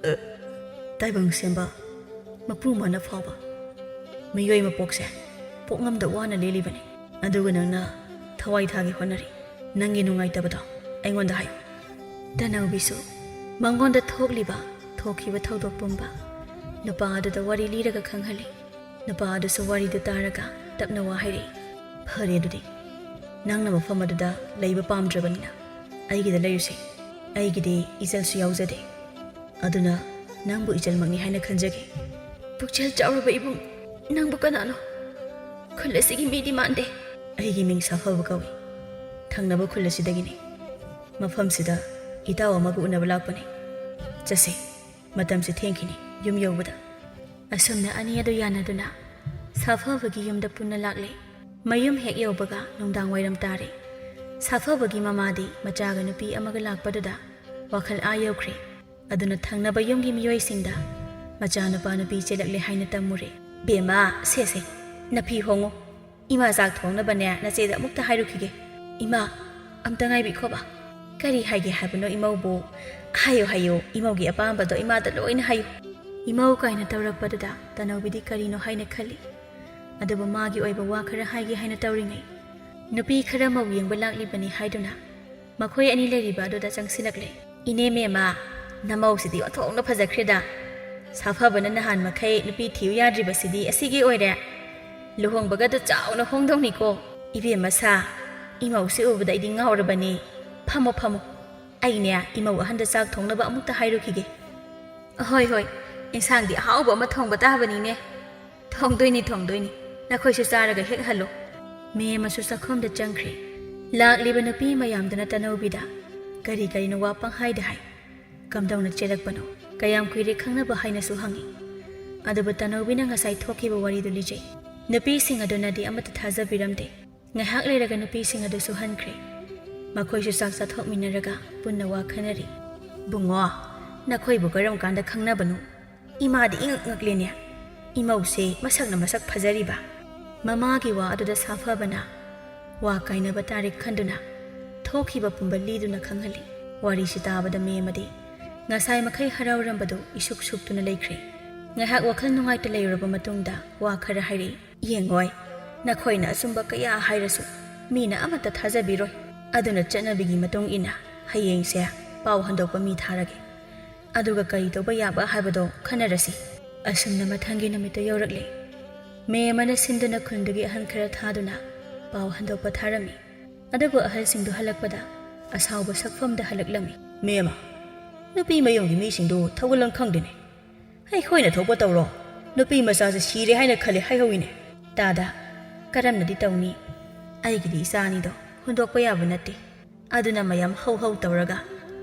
ꯇꯥꯏꯕꯪ ꯁꯦꯝꯕ ꯃꯄꯨ ꯃꯥꯅ ꯐꯥꯎꯕ ꯃꯤꯑꯣꯏ ꯃꯄꯣꯛꯁꯦ ꯄꯣꯛꯉꯝꯗ ꯋꯥꯅ ꯂꯦꯜꯂꯤꯕꯅꯤ꯫ ꯑꯗꯨꯒ ꯅꯪꯅ ꯊꯋꯥꯏ ꯊꯥꯒꯦ ꯍꯣꯠꯅꯔꯤ꯫ ꯅꯪꯒꯤ ꯅꯨꯡꯉꯥꯏꯇꯕꯗꯣ ꯑꯩꯉꯣꯟꯗ ꯍꯥꯏꯌꯨ꯫ ꯇꯅꯧꯕꯤꯁꯨ ꯃꯉꯣꯟꯗ ꯊꯣꯛꯂꯤꯕ, ꯊꯣꯛꯈꯤꯕ ꯊꯧꯗꯣꯛ ꯄꯨꯝꯕ ꯅꯨꯄꯥ ꯑꯗꯨꯗ ꯋꯥꯔꯤ ꯂꯤꯔꯒ ꯈꯪꯍꯜꯂꯤ꯫ ꯅꯨꯄꯥ ꯑꯗꯨꯁꯨ ꯋꯥꯔꯤꯗꯨ ꯇꯥꯔꯒ ꯇꯞꯅ ꯋꯥ ꯍꯥꯏꯔꯛꯏ꯫ "ꯐꯔꯦ ꯑꯗꯨꯗꯤ, ꯅꯪꯅ ꯃꯐꯝ ꯑꯗꯨꯗ ꯂꯩꯕ ꯄꯥꯝꯗ꯭ꯔꯕꯅꯤꯅ ꯑꯩꯒꯤꯗ ꯂꯩꯔꯨꯁꯦ꯫ ꯑꯩꯒꯤꯗꯤ ꯏꯆꯜꯁꯨ ꯌꯥꯎꯖꯗꯦ꯫ ꯑꯗꯨꯅ ꯅꯪꯕꯨ ꯏꯆꯜꯃꯛꯅꯤ ꯍꯥꯏꯅ ꯈꯟꯖꯒꯦ꯫" "ꯄꯨꯛꯆꯦꯜ ꯆꯥꯎꯔꯕ ꯏꯕꯨꯡ, ꯅꯪꯕꯨ ꯀꯅꯥꯅꯣ? ꯈꯨꯜ ꯑꯁꯤꯒꯤ ꯃꯤꯗꯤ ꯃꯥꯟꯗꯦ꯫" "ꯑꯩꯒꯤ ꯃꯤꯡ ꯁꯥꯐꯕ ꯀꯧꯏ꯫ ꯊꯪꯅꯕ ꯈꯨꯜ ꯑꯁꯤꯗꯒꯤꯅꯤ꯫ ꯃꯐꯝꯁꯤꯗ ꯏꯇꯥꯎ ꯑꯃꯒ ꯎꯅꯕ ꯂꯥꯛꯄꯅꯤ꯫ ꯆꯠꯁꯦ, ꯃꯇꯝꯁꯦ ꯊꯦꯡꯈꯤꯅꯤ ꯌꯨꯝ ꯌꯧꯕꯗ꯫" ꯑꯁꯨꯝꯅ ꯑꯅꯤ ꯑꯗꯨ ꯌꯥꯅꯗꯨꯅ ꯁꯥꯐꯕꯒꯤ ꯌꯨꯝꯗ ꯄꯨꯟꯅ ꯂꯥꯛꯂꯦ꯫ ꯃꯌꯨꯝ ꯍꯦꯛ ꯌꯧꯕꯒ ꯅꯨꯡꯗꯥꯡ ꯋꯥꯏꯔꯝ ꯇꯥꯔꯦ꯫ ꯁꯥꯐꯕꯒꯤ ꯃꯃꯥꯗꯤ ꯃꯆꯥꯒ ꯅꯨꯄꯤ ꯑꯃꯒ ꯂꯥꯛꯄꯗꯨꯗ ꯋꯥꯈꯜ ꯑꯥ ꯌꯧꯈ꯭ꯔꯦ꯫ ꯑꯗꯨꯅ ꯊꯪꯅꯕ ꯌꯨꯝꯒꯤ ꯃꯤꯑꯣꯏꯁꯤꯡꯗ ꯃꯆꯥꯅꯨꯄꯥ ꯅꯨꯄꯤ ꯆꯦꯜꯂꯛꯂꯦ ꯍꯥꯏꯅ ꯇꯝꯃꯨꯔꯦ꯫ "ꯕꯦꯝꯃ, ꯁꯦ ꯁꯦ, ꯅꯐꯤ ꯍꯣꯡꯉꯨ꯫ ꯏꯃꯥ ꯆꯥꯛ ꯊꯣꯡꯅꯕꯅꯦ ꯅꯆꯦꯗ ꯑꯃꯨꯛꯇ ꯍꯥꯏꯔꯨꯈꯤꯒꯦ꯫ ꯏꯃꯥ, ꯑꯝꯇ ꯉꯥꯏꯕꯤꯈꯣꯕ꯫ ꯀꯔꯤ ꯍꯥꯏꯒꯦ ꯍꯥꯏꯕꯅꯣ ꯏꯃꯧꯕꯨ? ꯍꯥꯏꯌꯨ ꯍꯥꯏꯌꯨ, ꯏꯃꯧꯒꯤ ꯑꯄꯥꯝꯕꯗꯣ ꯏꯃꯥꯗ ꯂꯣꯏꯅ ꯍꯥꯏꯌꯨ꯫" ꯏꯃꯧ ꯀꯥꯏꯅ ꯇꯧꯔꯛꯄꯗꯨꯗ ꯇꯅꯧꯕꯤꯗꯤ ꯀꯔꯤꯅꯣ ꯍꯥꯏꯅ ꯈꯜꯂꯤ꯫ ꯑꯗꯨꯕꯨ ꯃꯥꯒꯤ ꯑꯣꯏꯕ ꯋꯥ ꯈꯔ ꯍꯥꯏꯒꯦ ꯍꯥꯏꯅ ꯇꯧꯔꯤꯉꯩ, ꯅꯨꯄꯤ ꯈꯔ ꯃꯧ ꯌꯦꯡꯕ ꯂꯥꯛꯂꯤꯕꯅꯤ ꯍꯥꯏꯗꯨꯅ ꯃꯈꯣꯏ ꯑꯅꯤ ꯂꯩꯔꯤꯕ ꯑꯗꯨꯗ ꯆꯪꯁꯤꯜꯂꯛꯂꯦ꯫ "ꯏꯅꯦ ꯃꯦꯝꯃ, ꯅꯃꯧꯁꯤꯗꯤ ꯑꯣꯟꯊꯣꯛꯅ ꯐꯖꯈ꯭ꯔꯦꯗ꯫ ꯁꯥꯐꯕꯅ ꯅꯍꯥꯟ ꯃꯈꯩ ꯅꯨꯄꯤ ꯊꯤꯌꯨ ꯌꯥꯗ꯭ꯔꯤꯕꯁꯤꯗꯤ ꯑꯁꯤꯒꯤ ꯑꯣꯏꯔꯦ꯫ ꯂꯨꯍꯣꯡꯕꯒꯗꯨ ꯆꯥꯎꯅ ꯍꯣꯡꯗꯧꯅꯤꯀꯣ꯫ ꯏꯕꯦꯝꯃ ꯁꯥ, ꯏꯃꯧꯁꯤ ꯎꯕꯗ ꯑꯩꯗꯤ ꯉꯥꯎꯔꯕꯅꯤ꯫ ꯐꯝꯃꯣ, ꯐꯝꯃꯣ꯫ ꯑꯩꯅꯦ, ꯏꯃꯧ ꯑꯍꯟꯗ ꯆꯥꯛ ꯊꯣꯡꯅꯕ ꯑꯃꯨꯛꯇ ꯍꯥꯏꯔꯨꯈꯤꯒꯦ꯫" "ꯍꯣꯏ, ꯍꯣꯏ, ꯏꯟꯁꯥꯡꯗꯤ ꯑꯍꯥꯎꯕ ꯑꯃ ꯊꯣꯡꯕ ꯇꯥꯕꯅꯤꯅꯦ꯫" "ꯊꯣꯡꯗꯣꯏꯅꯤ, ꯊꯣꯡꯗꯣꯏꯅꯤ꯫ ꯅꯈꯣꯏꯁꯨ ꯆꯥꯔꯒ ꯍꯦꯛ ꯍꯜꯂꯣ꯫" ꯃꯦꯝꯃꯁꯨ ꯆꯥꯛꯈꯨꯝꯗ ꯆꯪꯈ꯭ꯔꯦ꯫ ꯂꯥꯛꯂꯤꯕ ꯅꯨꯄꯤ ꯃꯌꯥꯝꯗꯨꯅ ꯇꯅꯧꯕꯤꯗ ꯀꯔꯤ ꯀꯔꯤꯅꯣ ꯋꯥ ꯄꯪꯍꯥꯏꯗ ꯍꯥꯏ꯫ "ꯀꯝꯗꯧꯅ ꯆꯦꯜꯂꯛꯄꯅꯣ? ꯀꯌꯥꯝ ꯀꯨꯏꯔꯦ ꯈꯪꯅꯕ?" ꯍꯥꯏꯅꯁꯨ ꯍꯪꯉꯤ꯫ ꯑꯗꯨꯕꯨ ꯇꯅꯧꯕꯤꯅ ꯉꯁꯥꯏ ꯊꯣꯛꯈꯤꯕ ꯋꯥꯔꯤꯗꯨ ꯂꯤꯖꯩ꯫ ꯅꯨꯄꯤꯁꯤꯡ ꯑꯗꯨꯅꯗꯤ ꯑꯃꯠꯇ ꯊꯥꯖꯕꯤꯔꯝꯗꯦ꯫ ꯉꯥꯏꯍꯥꯛ ꯂꯩꯔꯒ ꯅꯨꯄꯤꯁꯤꯡ ꯑꯗꯨꯁꯨ ꯍꯟꯈ꯭ꯔꯦ꯫ ꯃꯈꯣꯏꯁꯨ ꯆꯥꯛ ꯆꯥꯊꯣꯛꯃꯤꯟꯅꯔꯒ ꯄꯨꯟꯅ ꯋꯥ ꯈꯟꯅꯔꯤ꯫ "ꯕꯨꯡꯉꯣ, ꯅꯈꯣꯏꯕꯨ ꯀꯔꯝ ꯀꯥꯟꯗ ꯈꯪꯅꯕꯅꯣ? ꯏꯃꯥꯗꯤ ꯏꯉꯛ ꯉꯛꯂꯦꯅꯦ꯫ ꯏꯃꯧꯁꯦ ꯃꯁꯛꯅ ꯃꯁꯛ ꯐꯖꯔꯤꯕ꯫" ꯃꯃꯥꯒꯤ ꯋꯥ ꯑꯗꯨꯗ ꯁꯥꯐꯕꯅ ꯋꯥ ꯀꯥꯏꯅꯕ ꯇꯥꯔꯤꯛ ꯈꯟꯗꯨꯅ ꯊꯣꯛꯈꯤꯕ ꯄꯨꯝꯕ ꯂꯤꯗꯨꯅ ꯈꯪꯍꯜꯂꯤ꯫ ꯋꯥꯔꯤꯁꯤ ꯇꯥꯕꯗ ꯃꯦꯝꯃꯗꯤ ꯉꯁꯥꯏ ꯃꯈꯩ ꯍꯔꯥꯎꯔꯝꯕꯗꯨ ꯏꯁꯨꯛ ꯁꯨꯛꯇꯨꯅ ꯂꯩꯈ꯭ꯔꯦ꯫ ꯉꯥꯏꯍꯥꯛ ꯋꯥꯈꯜ ꯅꯨꯡꯉꯥꯏꯇ ꯂꯩꯔꯨꯔꯕ ꯃꯇꯨꯡꯗ ꯋꯥ ꯈꯔ ꯍꯥꯏꯔꯛꯏ꯫ "ꯌꯦꯡꯉꯣꯏ, ꯅꯈꯣꯏꯅ ꯑꯆꯨꯝꯕ ꯀꯌꯥ ꯍꯥꯏꯔꯁꯨ ꯃꯤꯅ ꯑꯃꯠꯇ ꯊꯥꯖꯕꯤꯔꯣꯏ꯫ ꯑꯗꯨꯅ ꯆꯠꯅꯕꯤꯒꯤ ꯃꯇꯨꯡ ꯏꯟꯅ ꯍꯌꯦꯡꯁꯦ ꯄꯥꯎ ꯍꯟꯗꯣꯛꯄ ꯃꯤ ꯊꯥꯔꯒꯦ꯫ ꯑꯗꯨꯒ ꯀꯔꯤ ꯇꯧꯕ ꯌꯥꯕ ꯍꯥꯏꯕꯗꯣ ꯈꯟꯅꯔꯁꯤ꯫" ꯑꯁꯨꯝꯅ ꯃꯊꯪꯒꯤ ꯅꯨꯃꯤꯠꯇ ꯌꯧꯔꯛꯂꯦ꯫ ꯃꯦꯝꯃꯅ ꯁꯤꯟꯗꯨꯅ ꯈꯨꯟꯗꯨꯒꯤ ꯑꯍꯜ ꯈꯔ ꯊꯥꯗꯨꯅ ꯄꯥꯎ ꯍꯟꯗꯣꯛꯄ ꯊꯥꯔꯝꯃꯤ꯫ ꯑꯗꯨꯕꯨ ꯑꯍꯜꯁꯤꯡꯗꯨ ꯍꯜꯂꯛꯄꯗ ꯑꯁꯥꯎꯕ ꯁꯛꯐꯝꯗ ꯍꯜꯂꯛꯂꯝꯃꯤ꯫ "ꯃꯦꯝꯃ, ꯅꯨꯄꯤ ꯃꯌꯨꯝꯒꯤ ꯃꯤꯁꯤꯡꯗꯨ ꯊꯧꯒꯜꯂꯝ ꯈꯪꯗꯦꯅꯦ꯫ ꯑꯩꯈꯣꯏꯅ ꯊꯣꯛꯄ ꯇꯧꯔꯣ, ꯅꯨꯄꯤ ꯃꯆꯥꯁꯦ ꯁꯤꯔꯦ ꯍꯥꯏꯅ ꯈꯜꯂꯦ ꯍꯥꯏꯍꯧꯋꯤꯅꯦ꯫" "ꯇꯥꯗ, ꯀꯔꯝꯅꯗꯤ ꯇꯧꯅꯤ? ꯑꯩꯒꯤꯗꯤ ꯏꯆꯥ ꯑꯅꯤꯗꯣ ꯍꯨꯟꯗꯣꯛꯄ ꯌꯥꯕ ꯅꯠꯇꯦ꯫" ꯑꯗꯨꯅ ꯃꯌꯥꯝ ꯍꯧ ꯍꯧ ꯇꯧꯔꯒ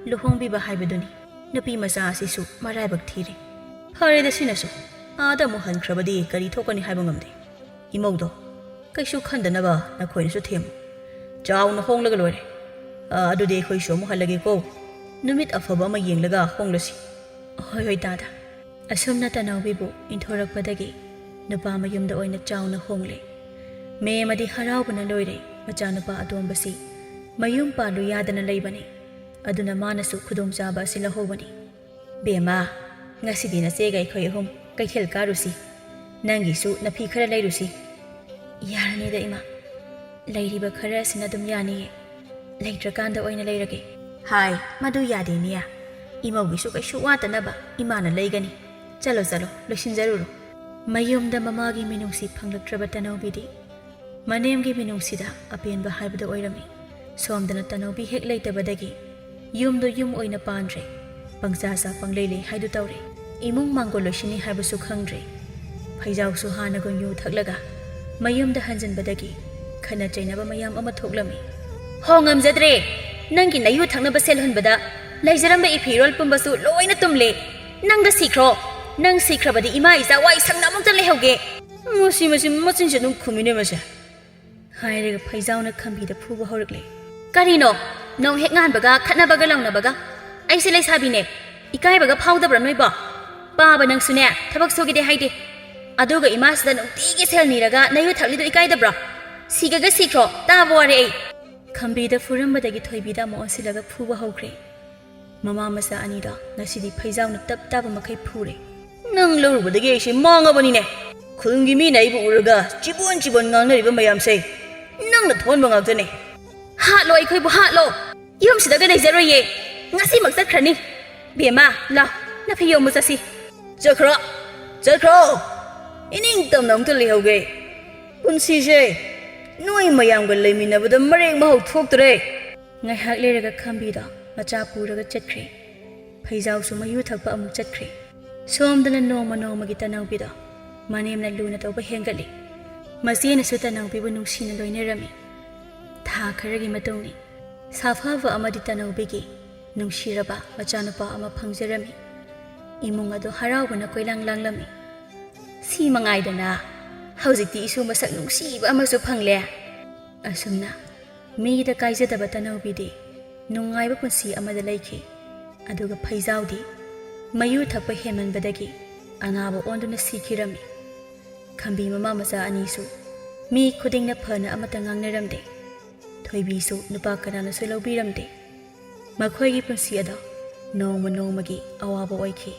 ꯂꯨꯍꯣꯡꯕꯤꯕ ꯍꯥꯏꯕꯗꯨꯅꯤ꯫ ꯅꯨꯄꯤ ꯃꯆꯥ ꯑꯁꯤꯁꯨ ꯃꯔꯥꯏꯕꯛ ꯊꯤꯔꯦ꯫ ꯐꯔꯦꯗ ꯁꯤꯅꯁꯨ, ꯑꯥꯗ ꯑꯃꯨꯛ ꯍꯟꯈ꯭ꯔꯕꯗꯤ ꯀꯔꯤ ꯊꯣꯛꯀꯅꯤ ꯍꯥꯏꯕ ꯉꯝꯗꯦ꯫ ꯏꯃꯧꯗꯣ ꯀꯩꯁꯨ ꯈꯟꯗꯅꯕ ꯅꯈꯣꯏꯅꯁꯨ ꯊꯦꯝꯃꯨ꯫ ꯆꯥꯎꯅ ꯍꯣꯡꯂꯒ ꯂꯣꯏꯔꯦ꯫ ꯑ, ꯑꯗꯨꯗꯤ ꯑꯩꯈꯣꯏꯁꯨ ꯑꯃꯨꯛ ꯍꯜꯂꯒꯦꯀꯣ꯫ ꯅꯨꯃꯤꯠ ꯑꯐꯕ ꯑꯃ ꯌꯦꯡꯂꯒ ꯍꯣꯡꯂꯁꯤ꯫ ꯍꯣꯏ, ꯍꯣꯏ, ꯇꯥꯗ꯫ ꯑꯁꯨꯝꯅ ꯇꯅꯧꯕꯤꯕꯨ ꯏꯟꯊꯣꯔꯛꯄꯗꯒꯤ ꯅꯨꯄꯥ ꯃꯌꯨꯝꯗ ꯑꯣꯏꯅ ꯆꯥꯎꯅ ꯍꯣꯡꯂꯦ꯫ ꯃꯦꯝꯃꯗꯤ ꯍꯔꯥꯎꯕꯅ ꯂꯣꯏꯔꯦ, ꯃꯆꯥꯅꯨꯄꯥ ꯑꯇꯣꯝꯕꯁꯤ ꯃꯌꯨꯝ ꯄꯥꯜꯂꯨ ꯌꯥꯗꯅ ꯂꯩꯕꯅꯤ꯫ ꯑꯗꯨꯅ ꯃꯥꯅꯁꯨ ꯈꯨꯗꯣꯡꯆꯥꯕ ꯑꯁꯤ ꯂꯧꯍꯧꯕꯅꯤ꯫ "ꯕꯦꯝꯃ, ꯉꯁꯤꯗꯤ ꯅꯆꯦꯒ ꯑꯩꯈꯣꯏ ꯑꯍꯨꯝ ꯀꯩꯊꯦꯜ ꯀꯥꯔꯨꯁꯤ꯫ ꯅꯪꯒꯤꯁꯨ ꯅꯐꯤ ꯈꯔ ꯂꯩꯔꯨꯁꯤ꯫" "ꯌꯥꯔꯅꯤꯗ ꯏꯃꯥ, ꯂꯩꯔꯤꯕ ꯈꯔ ꯑꯁꯤꯅ ꯑꯗꯨꯝ ꯌꯥꯅꯤꯌꯦ꯫ ꯂꯩꯇ꯭ꯔꯀꯥꯟꯗ ꯑꯣꯏꯅ ꯂꯩꯔꯒꯦ꯫" "ꯍꯥꯏ, ꯃꯗꯨ ꯌꯥꯗꯦ ꯃꯤꯌꯥ꯫ ꯏꯃꯧꯒꯤꯁꯨ ꯀꯩꯁꯨ ꯋꯥꯠꯇꯅꯕ ꯏꯃꯥꯅ ꯂꯩꯒꯅꯤ꯫ ꯆꯠꯂꯣ, ꯆꯠꯂꯣ, ꯂꯣꯏꯁꯤꯟꯖꯔꯨꯔꯣ꯫" ꯃꯌꯨꯝꯗ ꯃꯃꯥꯒꯤ ꯃꯤꯅꯨꯡꯁꯤ ꯐꯪꯂꯛꯇ꯭ꯔꯕ ꯇꯅꯧꯕꯤꯗꯤ ꯃꯅꯦꯝꯒꯤ ꯃꯤꯅꯨꯡꯁꯤꯗ ꯑꯄꯦꯟꯕ ꯍꯥꯏꯕꯗꯨ ꯑꯣꯏꯔꯝꯃꯤ꯫ ꯁꯣꯝꯗꯅ ꯇꯅꯧꯕꯤ ꯍꯦꯛ ꯂꯩꯇꯕꯗꯒꯤ ꯌꯨꯝꯗꯨ ꯌꯨꯝ ꯑꯣꯏꯅ ꯄꯥꯟꯗ꯭ꯔꯦ꯫ ꯄꯪꯆꯥ ꯆꯥ ꯄꯪꯂꯩ ꯂꯩ ꯍꯥꯏꯗꯨ ꯇꯧꯔꯦ꯫ ꯏꯃꯨꯡ ꯃꯥꯡꯒꯣꯜ ꯂꯣꯏꯁꯤꯟꯅꯤ ꯍꯥꯏꯕꯁꯨ ꯈꯪꯗ꯭ꯔꯦ꯫ ꯐꯩꯖꯥꯎꯁꯨ ꯍꯥꯟꯅꯒꯨꯝ ꯌꯨ ꯊꯛꯂꯒ ꯃꯌꯨꯝꯗ ꯍꯟꯖꯤꯟꯕꯗꯒꯤ ꯈꯠꯅ ꯆꯩꯅꯕ ꯃꯌꯥꯝ ꯑꯃ ꯊꯣꯛꯂꯝꯃꯤ꯫ "ꯍꯣ, ꯉꯝꯖꯗ꯭ꯔꯦ꯫ ꯅꯪꯒꯤ ꯅꯌꯨ ꯊꯛꯅꯕ ꯁꯦꯜ ꯍꯨꯟꯕꯗ ꯂꯩꯖꯔꯝꯕ ꯏꯐꯤꯔꯣꯜ ꯄꯨꯝꯕꯁꯨ ꯂꯣꯏꯅ ꯇꯨꯝꯂꯦ꯫ ꯅꯪꯗ ꯁꯤꯈ꯭ꯔꯣ꯫ ꯅꯪ ꯁꯤꯈ꯭ꯔꯕꯗꯤ ꯏꯃꯥ ꯏꯆꯥ ꯋꯥꯏ ꯁꯪꯅ ꯑꯃꯨꯛꯇ ꯂꯩꯍꯧꯒꯦ꯫" "ꯃꯁꯤ, ꯃꯁꯤ ꯃꯆꯤꯟꯁꯦ ꯑꯗꯨꯝ ꯈꯨꯝꯃꯤꯅꯦ ꯃꯁꯦ꯫" ꯍꯥꯏꯔꯒ ꯐꯩꯖꯥꯎꯅ ꯈꯝꯕꯤꯗ ꯐꯨꯕ ꯍꯧꯔꯛꯂꯦ꯫ "ꯀꯔꯤꯅꯣ? ꯅꯣꯡ ꯍꯦꯛ ꯉꯥꯟꯕꯒ ꯈꯠꯅꯕꯒ ꯂꯥꯎꯅꯕꯒ? ꯑꯩꯁꯦ ꯂꯩꯁꯥꯕꯤꯅꯦ, ꯏꯀꯥꯏꯕꯒ ꯐꯥꯎꯗꯕ꯭ꯔꯥ ꯅꯣꯏꯕꯣ? ꯄꯥꯕ ꯅꯪꯁꯨꯅꯦ, ꯊꯕꯛ ꯁꯨꯒꯦꯗꯤ ꯍꯥꯏꯗꯦ꯫ ꯑꯗꯨꯒ ꯏꯃꯥꯁꯤꯗ ꯅꯨꯡꯇꯤꯒꯤ ꯁꯦꯜ ꯅꯤꯔꯒ ꯅꯌꯨ ꯊꯛꯂꯤꯗꯣ ꯏꯀꯥꯏꯗꯕ꯭ꯔꯣ? ꯁꯤꯒꯒ ꯁꯤꯈ꯭ꯔꯣ, ꯇꯥꯕ ꯋꯥꯔꯦ ꯑꯩ꯫" ꯈꯝꯕꯤꯗ ꯐꯨꯔꯝꯕꯗꯒꯤ ꯊꯣꯏꯕꯤꯗ ꯑꯃꯨꯛ ꯑꯣꯟꯁꯤꯜꯂꯒ ꯐꯨꯕ ꯍꯧꯈ꯭ꯔꯦ꯫ ꯃꯃꯥ ꯃꯆꯥ ꯑꯅꯤꯗꯣ ꯉꯁꯤꯗꯤ ꯐꯩꯖꯥꯎꯅ ꯇꯞ ꯇꯥꯕ ꯃꯈꯩ ꯐꯨꯔꯦ꯫ "ꯅꯪ ꯂꯧꯔꯨꯕꯗꯒꯤ ꯑꯩꯁꯦ ꯃꯥꯡꯉꯕꯅꯤꯅꯦ꯫ ꯈꯨꯜꯒꯤ ꯃꯤꯅ ꯑꯩꯕꯨ ꯎꯔꯒ ꯆꯤꯕꯣꯟ ꯆꯤꯕꯣꯟ ꯉꯥꯡꯅꯔꯤꯕ ꯃꯌꯥꯝꯁꯦ ꯅꯪꯅ ꯊꯣꯛꯍꯟꯕ ꯉꯥꯛꯇꯅꯦ꯫" "ꯍꯥꯠꯂꯣ, ꯑꯩꯈꯣꯏꯕꯨ ꯍꯥꯠꯂꯣ꯫ ꯌꯨꯝꯁꯤꯗꯒ ꯂꯩꯖꯔꯣꯏꯌꯦ꯫ ꯉꯁꯤꯃꯛ ꯆꯠꯈ꯭ꯔꯅꯤ꯫ ꯕꯦꯝꯃ, ꯂꯥꯎ, ꯅꯐꯤ ꯌꯣꯝꯃꯨ ꯆꯠꯁꯤ꯫" "ꯆꯠꯈ꯭ꯔꯣ, ꯆꯠꯈ꯭ꯔꯣ꯫ ꯏꯅꯤꯡ ꯇꯝꯅ ꯑꯃꯨꯛꯇ ꯂꯩꯍꯧꯒꯦ꯫ ꯄꯨꯟꯁꯤꯁꯦ ꯅꯣꯏ ꯃꯌꯥꯝꯒ ꯂꯩꯃꯤꯟꯅꯕꯗ ꯃꯔꯦꯛ ꯃꯍꯥꯎ ꯊꯣꯛꯇ꯭ꯔꯦ꯫" ꯉꯥꯏꯍꯥꯛ ꯂꯩꯔꯒ ꯈꯝꯕꯤꯗꯣ ꯃꯆꯥ ꯄꯨꯔꯒ ꯆꯠꯈ꯭ꯔꯦ꯫ ꯐꯩꯖꯥꯎꯁꯨ ꯃꯌꯨ ꯊꯛꯄ ꯑꯃꯨꯛ ꯆꯠꯈ꯭ꯔꯦ꯫ ꯁꯣꯝꯗꯅ ꯅꯣꯡꯃ ꯅꯣꯡꯃꯒꯤ ꯇꯅꯧꯕꯤꯗꯣ ꯃꯅꯦꯝꯅ ꯂꯨꯅ ꯇꯧꯕ ꯍꯦꯟꯒꯠꯂꯤ꯫ ꯃꯆꯦꯅꯁꯨ ꯇꯅꯧꯕꯤꯕꯨ ꯅꯨꯡꯁꯤꯅ ꯂꯣꯏꯅꯔꯝꯃꯤ꯫ ꯊꯥ ꯈꯔꯒꯤ ꯃꯇꯨꯡꯅꯤ꯫ ꯁꯥꯐꯕ ꯑꯃꯗꯤ ꯇꯅꯧꯕꯤꯒꯤ ꯅꯨꯡꯁꯤꯔꯕ ꯃꯆꯥꯅꯨꯄꯥ ꯑꯃ ꯐꯪꯖꯔꯝꯃꯤ꯫ ꯏꯃꯨꯡ ꯑꯗꯨ ꯍꯔꯥꯎꯕꯅ ꯀꯣꯏꯂꯥꯡ ꯂꯥꯡꯂꯝꯃꯤ꯫ "ꯁꯤ ꯃꯉꯥꯏꯗꯅ, ꯍꯧꯖꯤꯛꯇꯤ ꯏꯁꯨ ꯃꯁꯛ ꯅꯨꯡꯁꯤꯕ ꯑꯃꯁꯨ ꯐꯪꯂꯦ꯫" ꯑꯁꯨꯝꯅ ꯃꯤꯗ ꯀꯥꯏꯖꯗꯕ ꯇꯅꯧꯕꯤꯗꯤ ꯅꯨꯡꯉꯥꯏꯕ ꯄꯨꯟꯁꯤ ꯑꯃꯗ ꯂꯩꯈꯤ꯫ ꯑꯗꯨꯒ ꯐꯩꯖꯥꯎꯗꯤ ꯃꯌꯨ ꯊꯛꯄ ꯍꯦꯟꯃꯟꯕꯗꯒꯤ ꯑꯅꯥꯕ ꯑꯣꯟꯗꯨꯅ ꯁꯤꯈꯤꯔꯝꯃꯤ꯫ ꯈꯝꯕꯤ ꯃꯃꯥ ꯃꯆꯥ ꯑꯅꯤꯁꯨ ꯃꯤ ꯈꯨꯗꯤꯡꯅ ꯐꯅ ꯑꯃꯠꯇ ꯉꯥꯡꯅꯔꯝꯗꯦ꯫ ꯊꯣꯏꯕꯤꯁꯨ ꯅꯨꯄꯥ ꯀꯅꯥꯅꯁꯨ ꯂꯧꯕꯤꯔꯝꯗꯦ꯫ ꯃꯈꯣꯏꯒꯤ ꯄꯨꯟꯁꯤ ꯑꯗꯣ ꯅꯣꯡꯃ ꯅꯣꯡꯃꯒꯤ ꯑꯋꯥꯕ ꯑꯣꯏꯈꯤ꯫